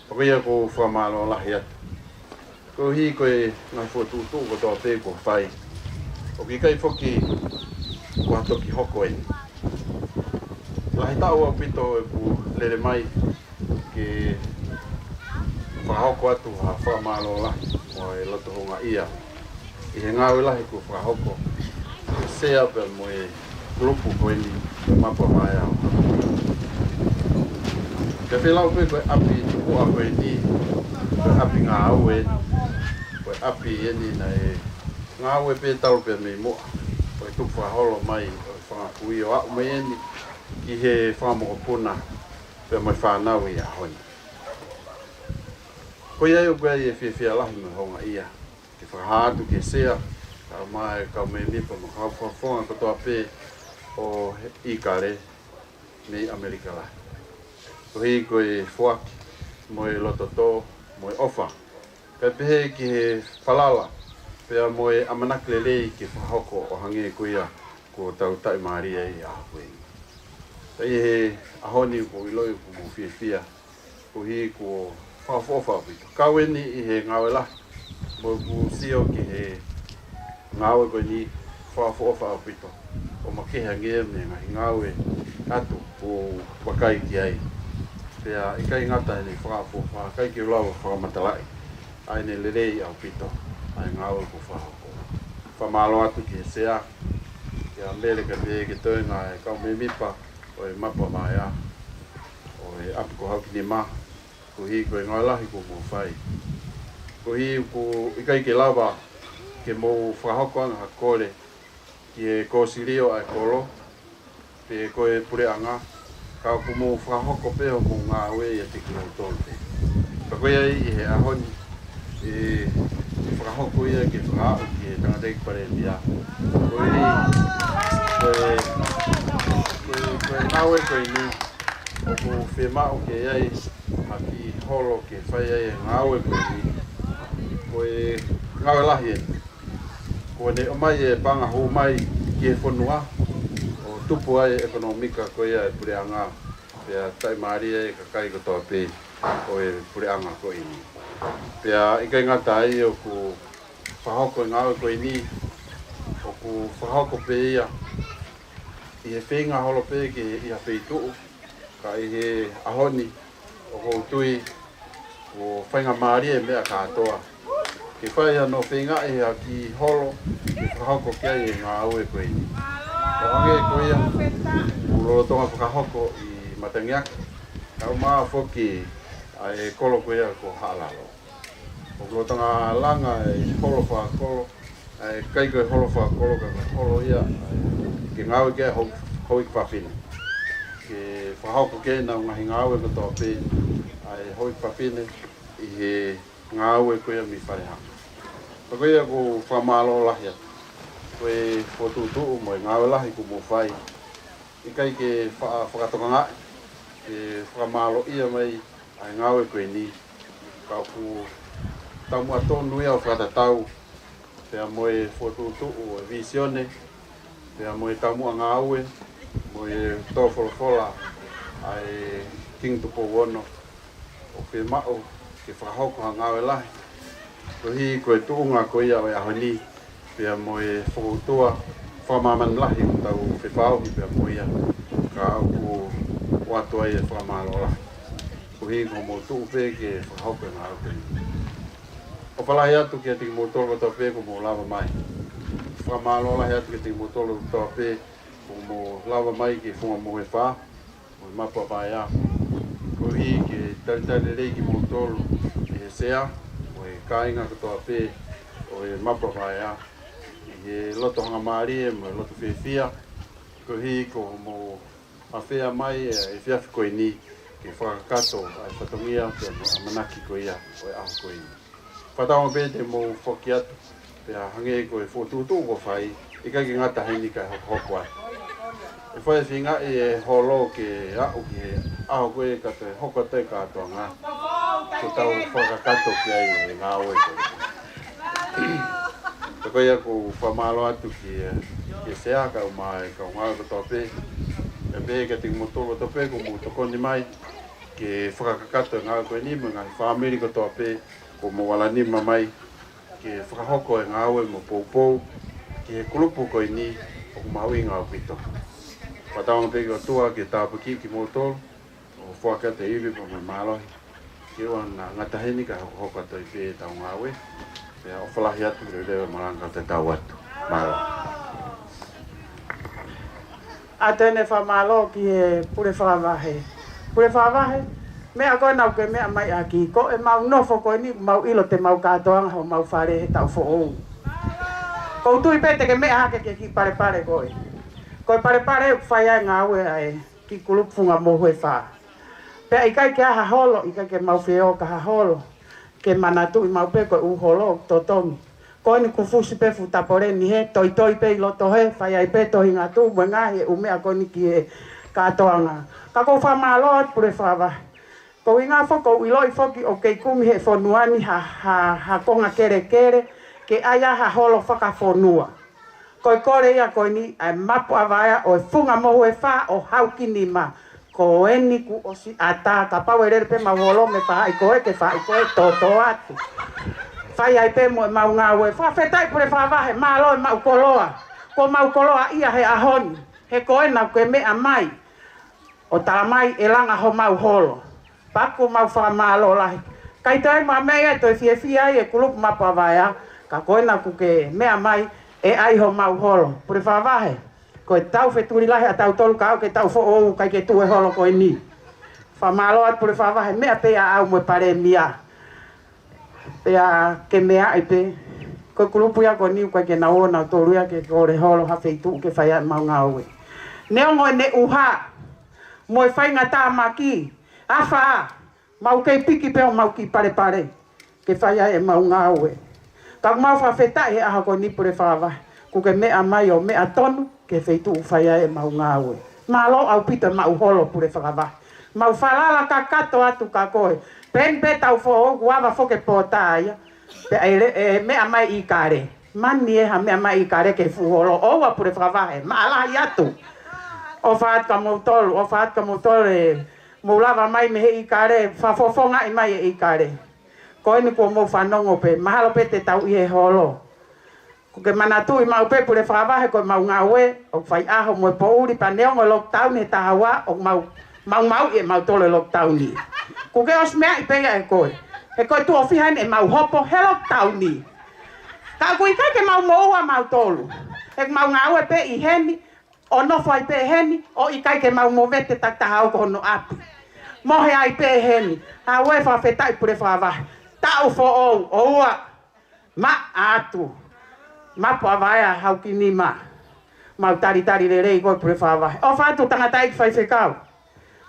Pea ko ia ʻoku ou fakamālō lahi atu koeʻuhi ko e ngaahi fokotuʻutuʻu kotoa pē kuo fai. ʻOku ʻikai foki ko ha toki hoko eni. Lahi taʻu ʻaupito ʻeku lele mai ke fakahoko atu ha fakamālō lahi mo e loto houngaʻia ʻi he ngāue lahi kuo fakahoko ʻe he Sea pea mo e kulupu ko eni, Mapu ʻa Vaea. Ke fai lau pē ko e ʻapi tupuʻa ko eni, ko e ʻapi ngāue, ko e ʻapi eni naʻe ngāue pē talu pē mei muʻa, ko e tukufakaholo mai ʻo e fanga kui ʻo aʻu mai eni ki he fanga mokopuna pea mo e fānau ʻi he ʻaho ni. Ko ia ai ʻoku ʻi ai e fiefia lahi mo e houngaʻia ke fakahā atu ki he Sea, kae ʻumaʻā e kau mēmipa mo e kau fakafofonga kotoa pē ʻo e ʻIkale mei ʻAmelika lahi, koeʻuhi ko e foaki mo e loto tō mo e ʻofa, kae pehē ki he falala pea mo e ʻamanaki lelei ke fakahoko ʻo hangē ko ia kuo tau taʻimālie ai he ʻaho ko eni. Pea ʻi he ʻaho ni ʻoku ou ʻiloʻi ʻoku mou fiefia, koeʻuhi kuo fakaʻofoʻofa ʻaupito. Kau eni ʻi he ngāue lahi, mo ʻeku sio ki he ngāue ko eni, fakaʻofoʻofa ʻaupito. ʻO makehe ange mei he ngaahi ngāue ʻe taha ʻoku ou vakai ki ai. Pea ʻikai ngata ʻene fakaʻofoʻofa, ʻikai ke u lava fakamatalaʻi ʻa ʻene lelei ʻaupito ʻa e ngāue kuo fakahoko. Fakamālō atu ki he Sea, kia Mele kae pehē ki he toenga ʻo e kau mēmipa ʻo e Mapu ʻa Vaea, ʻo e ʻapi ko Haukinima, koeʻuhi ko e ngāue lahi kuo mou fai. Koeʻuhi ʻoku ʻikai ke lava ke mou fakahoko ange ha kole ki he kōsilio ʻa e kolo, pe ko e puleʻanga, ka ʻoku mou fakahoko pē hoʻomou ngāue ʻiate kimoutolu pē. Ka ko ia ai ʻi he ʻaho ni, ʻe fakahoko ia ke fakaaʻu ki he tangataʻeiki palēmia. Koeʻuhi Ko e, ko e, ko e ngāue ko eni, ʻoku fiemaʻu ke ʻi ai ha kiʻi holo ke fai ai e ngāue ko eni. Ko e ngāue lahi eni. Kuo ne ʻomai e paʻanga hū mai ki he fonua, ʻo tupu ai e ʻekonōmika ko ia e puleʻanga. Pea taʻimālie e kakai kotoa pē ʻo e puleʻanga ko eni. Pea ʻikai ngata ai ʻoku fakahoko e ngāue ko eni, ʻoku fakahoko pē ia ʻi he feinga holo pē ki he ʻi ha feituʻu, ka ʻi he ʻaho ni ʻoku ou tui kuo faingamālie e meʻa kātoa ke fai hano feingaʻi ha kiʻi holo ke fakahoko ki ai e ngāue ko eni. ʻO hangē ko ia ʻoku lolotonga fakahoko ʻi Matangiaki, kae ʻumaʻā foki ʻa e kolo ko ia ko Haʻalalo. ʻOku lolotonga langa e holo fakakolo, ʻa e ʻikai ko e holo fakakolo ka ko e holo ia, ʻa e ke ngāue ki ai e hou-, houʻeiki fafine. Ke fakahoko ki ai ʻenau ngaahi ngāue kotoa pē ʻa e houʻeiki fafine ʻi he ngāue ko ia mei Falehanga. Pea ko ia ʻoku ou fakamālō lahi atu. Ko e fokotuʻutuʻu mo e ngāue lahi kuo mou fai. ʻIkai ke fa-, fakatokangaʻi, ke fakamālōʻia mai ʻa e ngāue ko eni. Ka ʻoku taumuʻa tonu ia ʻo fakatatau, pea mo e fokotuʻutuʻu ʻo e vīsone, pea mo e taumuʻa ngāue, mo e tō folofola ʻa e Kingi Tupou Ono, ʻoku fiemaʻu ke fakahoko ha ngāue lahi. Koeʻuhi ko e tuʻunga ko ia ʻo e ʻaho ni, pea mo e fokoutua fakamāmani lahi ʻoku tau fefāuhi pea mo ia, ka ʻoku ʻoatu ai e fakamālō lahi. Koeʻuhi ko hoʻomou tuʻu pē ke fakahoko e ngāue ko eni. ʻOfa lahi atu kiate kimoutolu kotoa pē kuo mou lava mai. Fakamālō lahi atu kiate kimoutolu kotoa pē kuo mou lava mai ki he Funga Mohu ʻe Fā mo e Mapu ʻa Vaea. Koeʻuhi ke talitali lelei kimoutolu ʻe he sea mo e kāinga kotoa pē ʻo e Mapu ʻa Vaea ʻi he loto hangamālie mo e loto fiefia. Koeʻuhi ko hoʻomou afea mai e efiafi ko eni ke fakakakato ʻa e fatongia pea mo e ʻamanaki ko ia ʻo e ʻaho ko eni. Fakatauange pē te mou foki atu, pea hangē ko e fokotuʻutuʻu kuo fai, ʻikai ke ngata heni kae hokohoko atu. ʻE fai e feingaʻi e holo ke aʻu ki he ʻaho ko ē ka toe hoko atu e kātoanga, kuo tau fakakakato ki ai e ngāue ko ē. Pea ko ia ʻoku ou fakamālō atu ki he, ki he sea kae ʻumaʻā e kau ngāue kotoa pē. Pea pehē kiate kimoutolu kotoa pē kuo mou tokoni mai ke fakakakato e ngāue ko eni mo e ngaahi fāmili kotoa pē kuo mou ala nima mai ke fakahoko e ngāue mo poupou ki he kulupu ko eni ʻoku mahuʻinga ʻaupito. Fakatauange pē ki he ʻOtua ke tāpuakiʻi kimoutolu ʻo foaki atu e ivi pea mo e mālohi ke ʻoua naʻa ngata heni kae hokohoko atu ai pē ʻetau ngāue. Pea ʻofa lahi atu, leveleva e malanga kae tau atu. Mālō. ʻOatu ʻene fakamālō ki he pule fakavahe. Pule fakavahe, meʻa ko ē naʻa ke meʻa mai ʻaki, ko ʻemau nofo ko eni, mau ʻilo te mau kātoanga homau fale he taʻu foʻou. ʻOku ou tui pē te ke meʻa hake ki he kiʻi palepale ko ē. Ko e palepale ʻoku fai ai e ngāue ʻa e kiʻi kulupu Funga Mohu ʻe Fā. Pea ʻikai ke ʻi ai ha holo, ʻikai ke mau feoka ha holo. Ke manatuʻi maʻu pē ko e ʻū holo totongi. Ko eni kuo fusi pē fuʻu tapoleni hē, toitoi pē ʻi loto hē, fai ai pē tohi ngatu mo e ngaahi ʻū meʻa ko eni ki he kātoanga. Ka ʻoku ou fakamālō atu pule fakavahe. Ko e ʻuhinga foki ʻoku ou ʻiloʻi foki ʻoku kei kumi he fonua ni ha, ha, ha konga kelekele, ke ʻai ai ha holo fakafonua. Ko e kole ia ko eni ʻa e Mapu ʻa Vaea ʻo e Funga Mohu ʻe Fā ʻo Haukinima. Ko eni kuo ʻosi ʻatā, kapau ʻe lele pē mau holo mei Faʻahikehe ke Faʻahikehe toto atu. Fai ai pē mo ʻemau ngāue. Fakafetaʻi pule fakavahe, mālō e maʻu koloa. Kuo mau koloaʻia he ʻaho ni. He ko ena kuo ke meʻa mai ʻo tala mai ʻe langa homau holo. Pea ʻoku mau fakamālō lahi. ʻIkai toe ʻi ai ha meʻa ia ʻe toe fiefia ai e kulupu Mapu ʻa Vaea, ka ko ena kuo ke meʻa mai ʻe ʻai homau holo. Pule fakavahe, ko e taʻu fetuli lahi ʻa tautolu ka ʻoku ke taʻu foʻou ʻikai ke tuʻu e holo ko eni. Fakamālō atu pule fakavahe, meʻa pē ʻaʻau mo e palēmia. Pea ke meaʻi pē. Ko e kulupu ia ko eni ʻoku ʻikai ke nau ō nautolu ia ke kole holo ha feituʻu ke fai ai ʻemau ngāue. Neongo ʻene ʻuha mo e faingatāmaki, ʻa Fā, mau kei piki pē homau kiʻi palepale ke fai ai ʻemau ngāue. Ka ʻoku mau fakafetaʻi he ʻaho ko eni pule fakavahe. ʻOku ke meʻa mai ʻo meʻa tonu ki he feituʻu ʻoku fai ai ʻemau ngāue. Mālō ʻaupito ʻemau holo, Pule Fakavahe. Mau falala kakato atu kia koe. Pea ʻi heʻetau foʻou kuo ava foki e pōtā ia. Pea ʻe le-, ʻe meʻa mai ʻIkale. Mani ē ha meʻa mai ʻIkale ki he fuʻu holo. ʻOua, Pule Fakavahe. Mālō atu. ʻOfa atu kia moutolu, ʻofa atu kia moutolu ē. Mou lava mai mei he ʻIkale, fakafofongaʻi mai e ʻIkale. Ko eni kuo mou fanongo pē, mahalo pē te tau ʻi he holo. ʻOku ke manatuʻi maʻu pē, Pule Fakavahe, ko ʻemau ngāue ʻoku fai ʻaho mo e poʻuli, pea neongo e lockdown he taha ua, ʻoku mau, mau maʻu ʻe mautolu e lockdown ni. ʻOku ke ʻosi meaʻi pē ia ʻe koe. He ko e tuʻo fiha eni ʻemau hopo he lockdown ni. Ka ʻoku ʻikai ke mau moʻua mautolu. He ʻoku mau ngāue pē ʻi heni, ʻo nofo ai pē heni, ʻo ʻikai ke mau movete takitaha au ki hono ʻapi. Mohe ai pē heni. Ngāue fakafetaʻi, Pule Fakavahe. Taʻu foʻou, ʻoua. Maʻa atu. Mapuʻavaea, Haukinima. Mau talitali lelei koe, Pule Fakavahe. ʻOfa atu tangataʻeiki faifekau.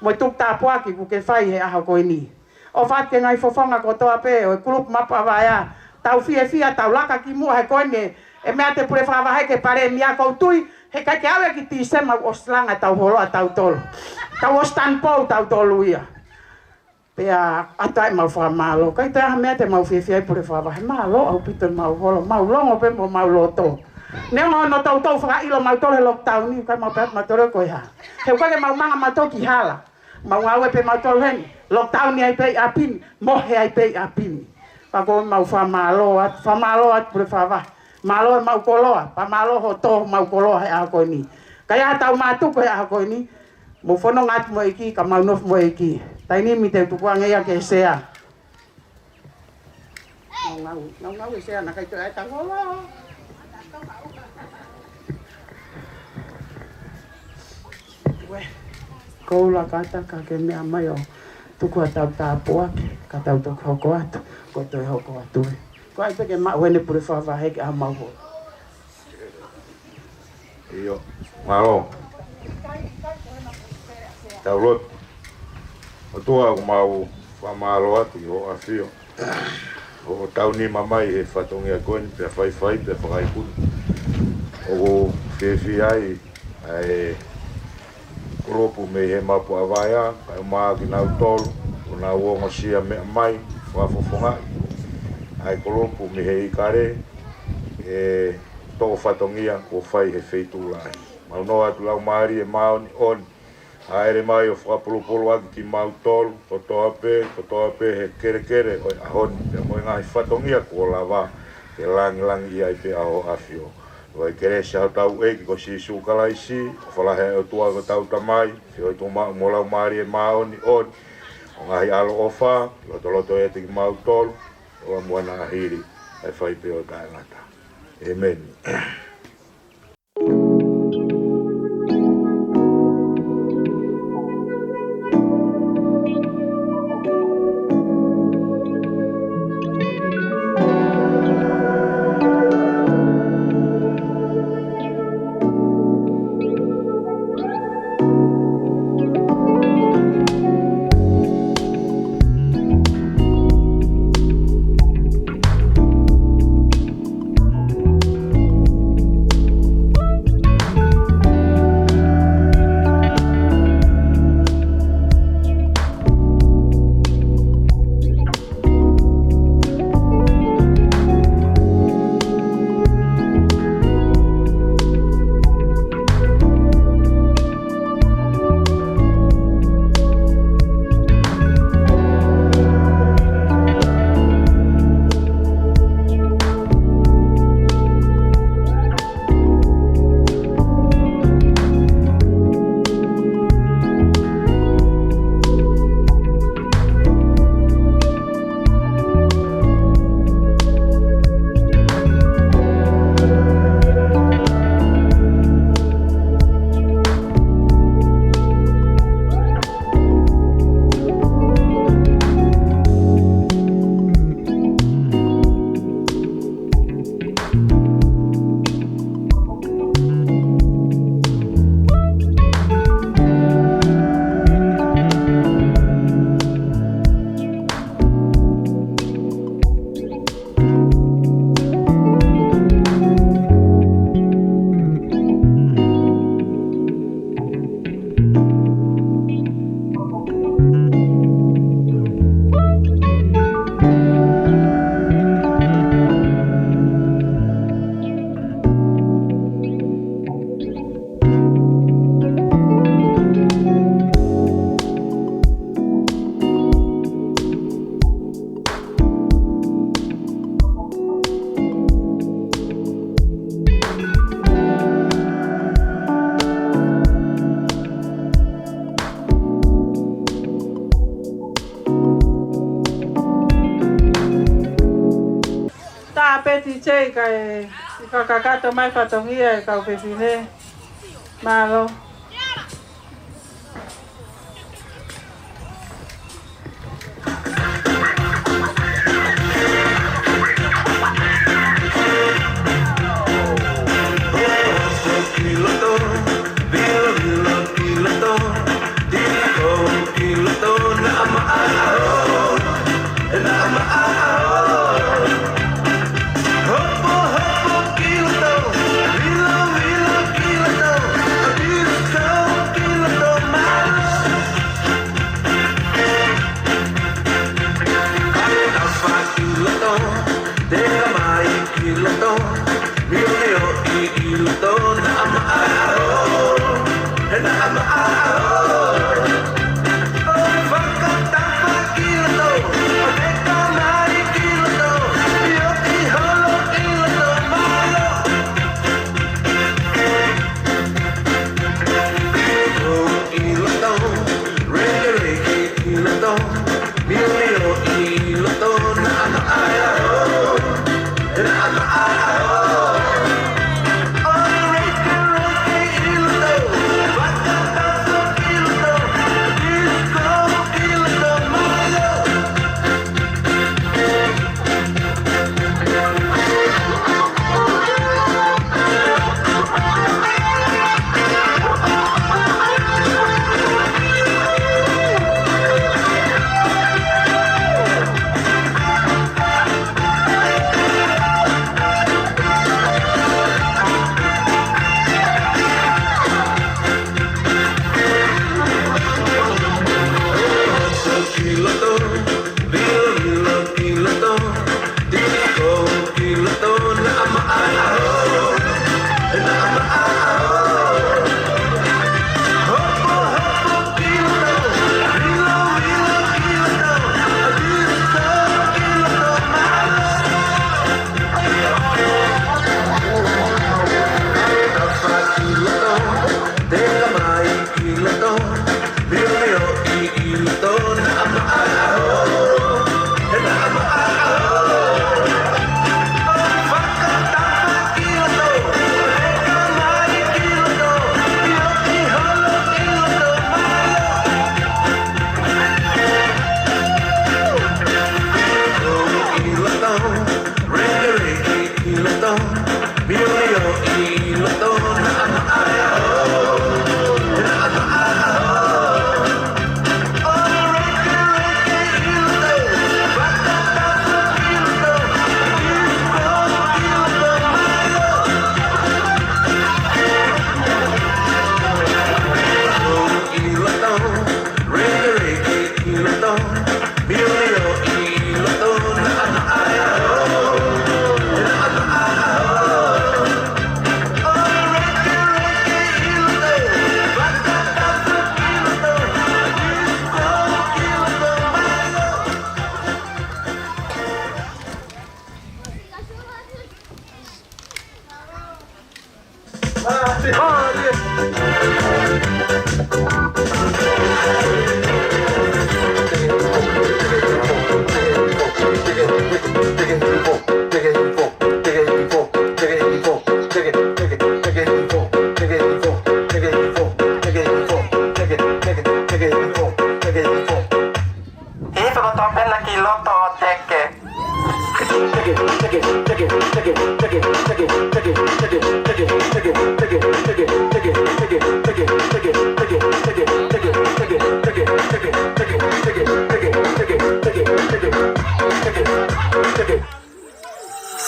Mo e tuku tāpuaki ʻoku ke fai he ʻaho ko eni. ʻOfa atu ki he ngaahi fofonga kotoa pē ʻo e kulupu Mapuʻavaea. Tau fiefia, tau laka ki muʻa he ko eni e meʻa te Pule Fakavahe ke palēmia, ʻoku ou tui, he ʻikai ke ʻalu ia ki Tīsema ʻoku ʻosi langa ʻetau holo ʻatautolu. Tau ʻosi tanupou tautolu ia. Pea ʻatā ʻemau fakamālō. ʻIkai toe ʻi ai ha meʻa te mau fiefia ai, Pule Fakavahe. Mālō ʻaupito ʻemau holo. Mau longo pē mo mau loto. Neongo hono toutou fakaʻilo mautolu he lockdown ni, ʻikai mau pehē mautolu ko e hā. He ʻoku ʻikai ke mau manga mautolu ki hala. Mau ngāue pē mautolu heni. Lockdown ni ai pē ʻi ʻapi ni. Mohe ai pē ʻi ʻapi ni. Pea ko ʻemau fakamālō atu, fakamālō atu, Pule Fakavahe. Mālō ʻemau koloa, pea mālō hoʻo tō homau koloa he ʻaho ko eni. Ka ʻi ai haʻatau mātuku he ʻaho ko eni, mou fononga atu mo e ʻEiki, ka mau nofo mo e ʻEiki. Taimi ni te u tukuange ia ki he sea. Ngau, ngau, ngau, ngau e sea, naʻe ʻikai toe ʻi ai ʻetau holo. Ue. Koula kata ka ke meʻa mai ʻo tuku haʻatau tāpuaki, ka tau toki hoko atu, ko e toe hoko atu ē. Ko ai pē ke maʻu eni, Pule Fakavahe, ke ʻaho mau holo. ʻIo, mālō. Tau lotu. ʻOtua, ʻoku mau fakamālō atu ʻi hoʻo ʻAfio. Hoʻo taunima mai he fatongia ko eni, pea faifai, pea fakaikutu. ʻOku fiefia ai ʻa e kulupu mei he Mapuʻavaea, kae ʻumaʻā kinautolu ʻoku nau ongosia meʻa mai, fakafofongaʻi ʻa e kulupu mei he ʻIkale, ʻe toʻo fatongia kuo fai he feituʻu lahi. Mau noa atu Laumālie Māʻoniʻoni, hāʻele mai ʻo fakapulupulu ʻaki kimautolu, kotoa pē, kotoa pē he kelekele ʻo e ʻaho ni, pea mo e ngaahi fatongia kuo lava, ke langilangiʻia ai pē ʻa hoʻo ʻAfio. ʻI he kelesi ʻa hotau ʻEiki ko Sīsū Kalaisi, ʻofa lahi ʻa e ʻOtua ko hotau Tamai, feohi tuʻumaʻu mo Laumālie Māʻoniʻoni, ʻo e ngaahi ʻaloʻofa, lotoloto ʻiate kimautolu, ʻo aʻu muʻa ʻo hili, ʻo fai pē ʻo taʻengata. ʻĒmeni. T J kae fakakakato mai fatongia e kau fefine. Mālō. ʻI he fakatōpena ki loto ʻo teke.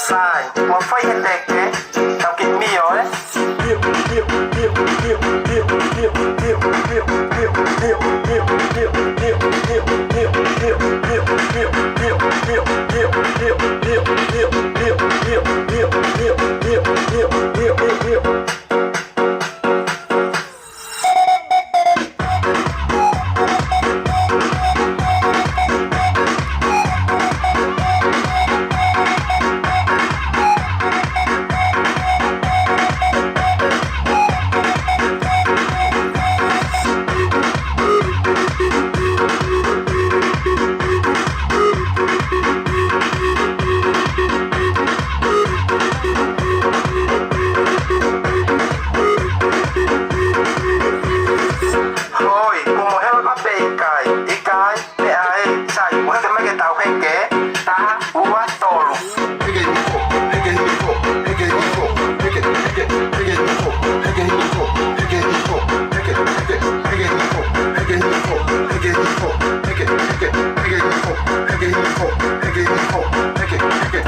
Sai, mo fai he teke, tau kiʻi mio, ē? Heke hifo, heke, heke, heke hifo, heke hifo, heke hifo, heke, heke.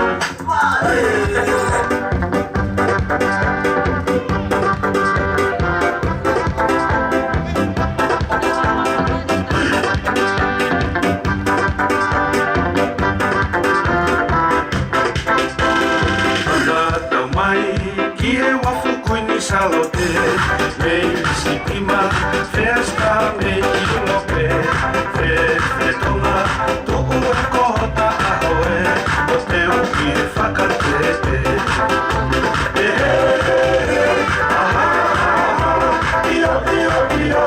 Tau mai ki he uafu Kuini Sālote, mei Sitima, Fiesta mei ʻIulope, fēfē Tonga, tuʻu ē ko hota ʻaho ē, ʻo teu ki he fakatete. ʻE he, he, he, ʻa ha, ha, ha, ʻio, ʻio, ʻio,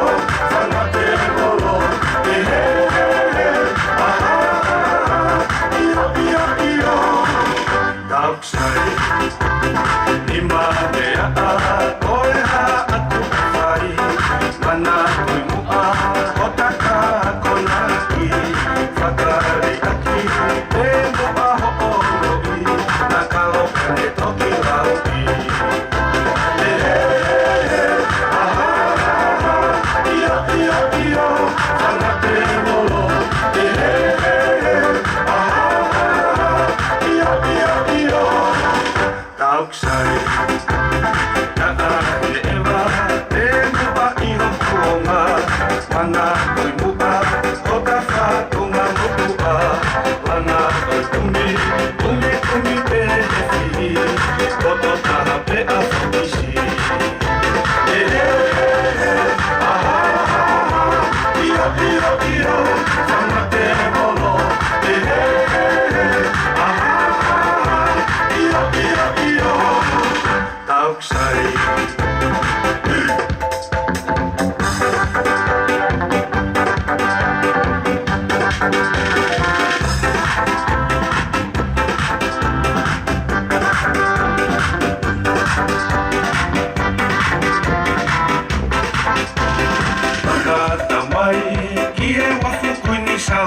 fanga te kolo. ʻE he, he, he, ʻa ha, ha, ha, ʻio, ʻio, ʻio. Tau sai. Nima meʻa ko e hā ʻoku fai, manatuʻi muʻa hota akonaki, fakaliʻaki, te muʻa hoʻo loʻi, na kalo ka ne toki lauʻi. ʻE he, he, he, ʻa ha, ha, ha, ʻio, ʻio, ʻio, fanga te kolo. ʻE he, he, he, ʻa ha, ha, ha, ʻio, ʻio, ʻio. Tau sai. Naʻa ne ʻeva, te muʻa ʻi ho kuonga, manatuʻi muʻa hota fatongia motuʻa, langa ʻo e kumi, kumi, kumi pē he fihi, poto taha pē ʻa Fokisi. ʻE he, he, he, ʻa ha, ha, ha, ʻio, ʻio, ʻio, fanga te kolo. ʻE he, he, he, ʻa ha, ha, ha, ʻio, ʻio, ʻio. Tau sai. Fakatau mai ki he uafu Kuini Sā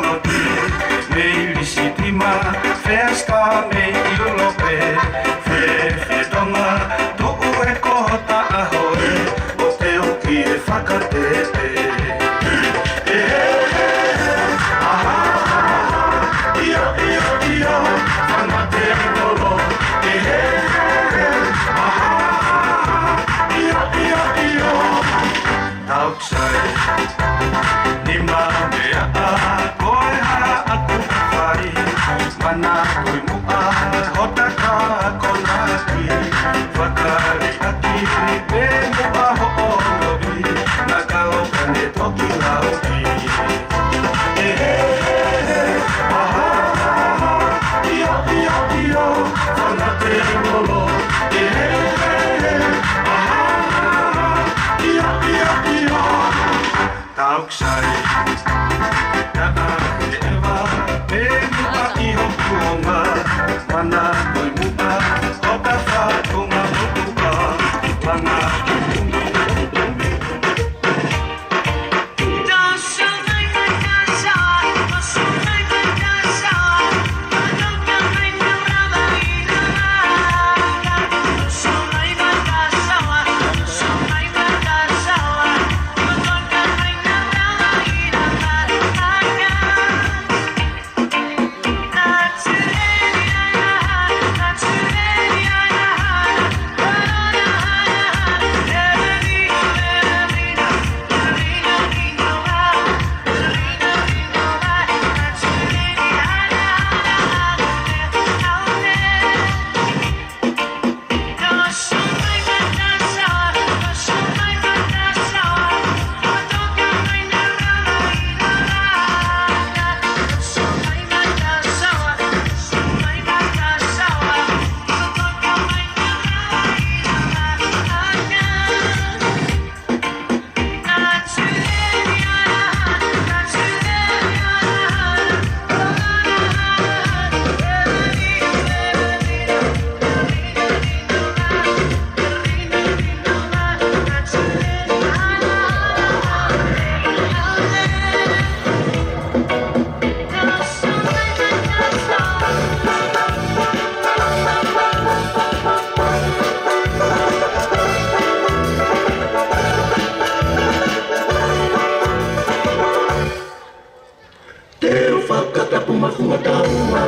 Tapu mafunga taua,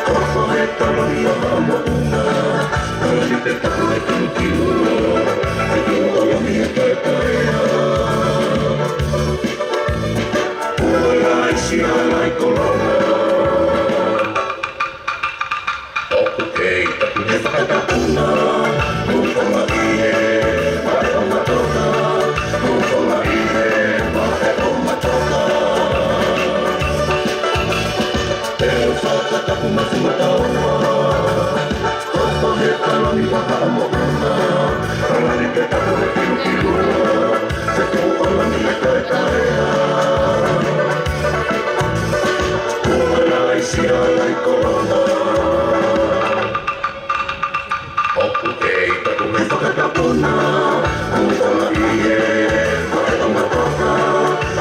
ko e fakatalanoa ia ʻa Haʻa Moʻunga, ʻa ia ʻoku tapu ai ki he kiʻi ua, ʻa e tuʻu ʻo langi ʻa e taetae. Kuo laisi ʻa e laʻi kolonga. ʻOku kei tapu he fakatapu na, Tuʻufonga ʻi he vaʻe ʻo Matoka, Tuʻufonga ʻi he vaʻe ʻo Matoka. Te u fakatapu mafunga taua, hoko he kalani ʻa Haʻa Moʻunga, kalani ke tapu he kiʻi ua, ke tuʻu ʻo langi ʻa e taetae. Kuo laisi ʻa e laʻi kolonga. ʻOku kei tapu he fakatapu na, Tuʻufonga ʻi he vaʻe ʻo Matoka,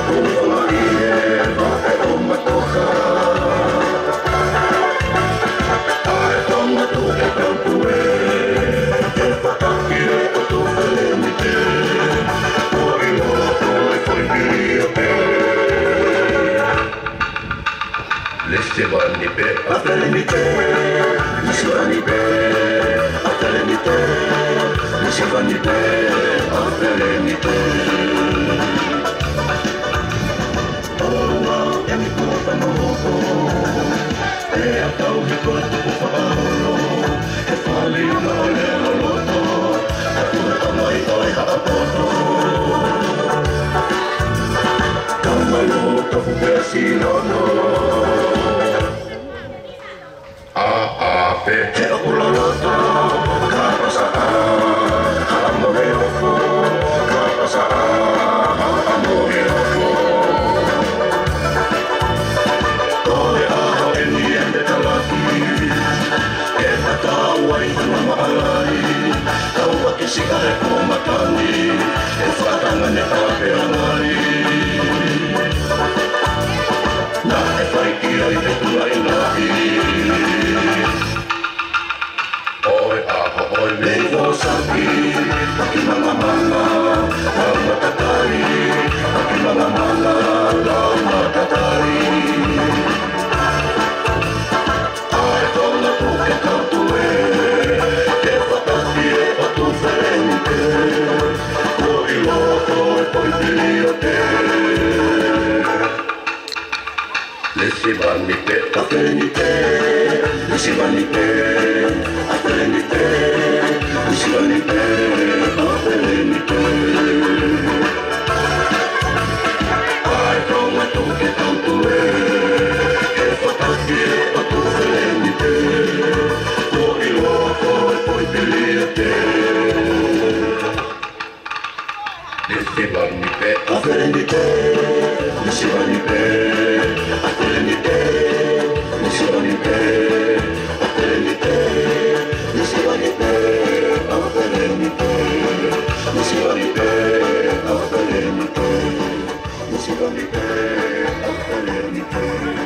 Tuʻufonga ʻi he vaʻe ʻo Matoka. ʻA e Tonga tuʻu ke tau pule, ke fakakile ʻo tuʻu felenite, ko e ʻilo ʻo e foʻi pili ʻo te. Lēsevani pē ʻa Felenite, Lēsevani pē ʻa Felenite, Lēsevani pē ʻa Felenite. ʻOua ʻe mikuʻa fano hoko, pea tau hiko atu ʻo fakaholo, he fale ʻi ʻolelo loto, ʻa e tuʻu ʻa mai ʻo e Haʻa Poto. Ka malu ka fuke si lono. ʻA, ʻa, pē. He ʻoku loloto, ka pasa ʻa, Haʻa Moheofo, ka pasa ʻa, Haʻa Moheofo. Ko e ʻaho eni ʻa e metalaki, ʻe fakatau ai hano maʻalahi, tau ʻaki sika he kuo matangi, ʻe fakatanga ne tape angali. Naʻe fai ki ai e tuʻa ʻi Naʻi. ʻO e ʻaho ʻo e Mei Vosaki, ʻaki mangamanga, lau matatali, ʻaki mangamanga, lau matatali. ʻA e Tonga tuʻu ke tau tue, ke fakakile ʻo tuʻu felenite, ko e ʻilo ʻo e foʻi pili ʻo te. Lēsevani pē ʻa Felenite, Lēsevani pē ʻa Felenite, Lēsevani pē ʻa Felenite. ʻA e Tonga tuʻu ke tau tue, ke fakakile ʻo tuʻu felenite, ko e ʻilo ʻo e foʻi pili ʻo te. Lēsevani pē ʻa Felenite, Lēsevani pē ʻa Felenite, Lēsevani pē ʻa Felenite, Lēsevani pē ʻa Felenite, Lēsevani pē ʻa Felenite, Lēsevani pē ʻa Felenite.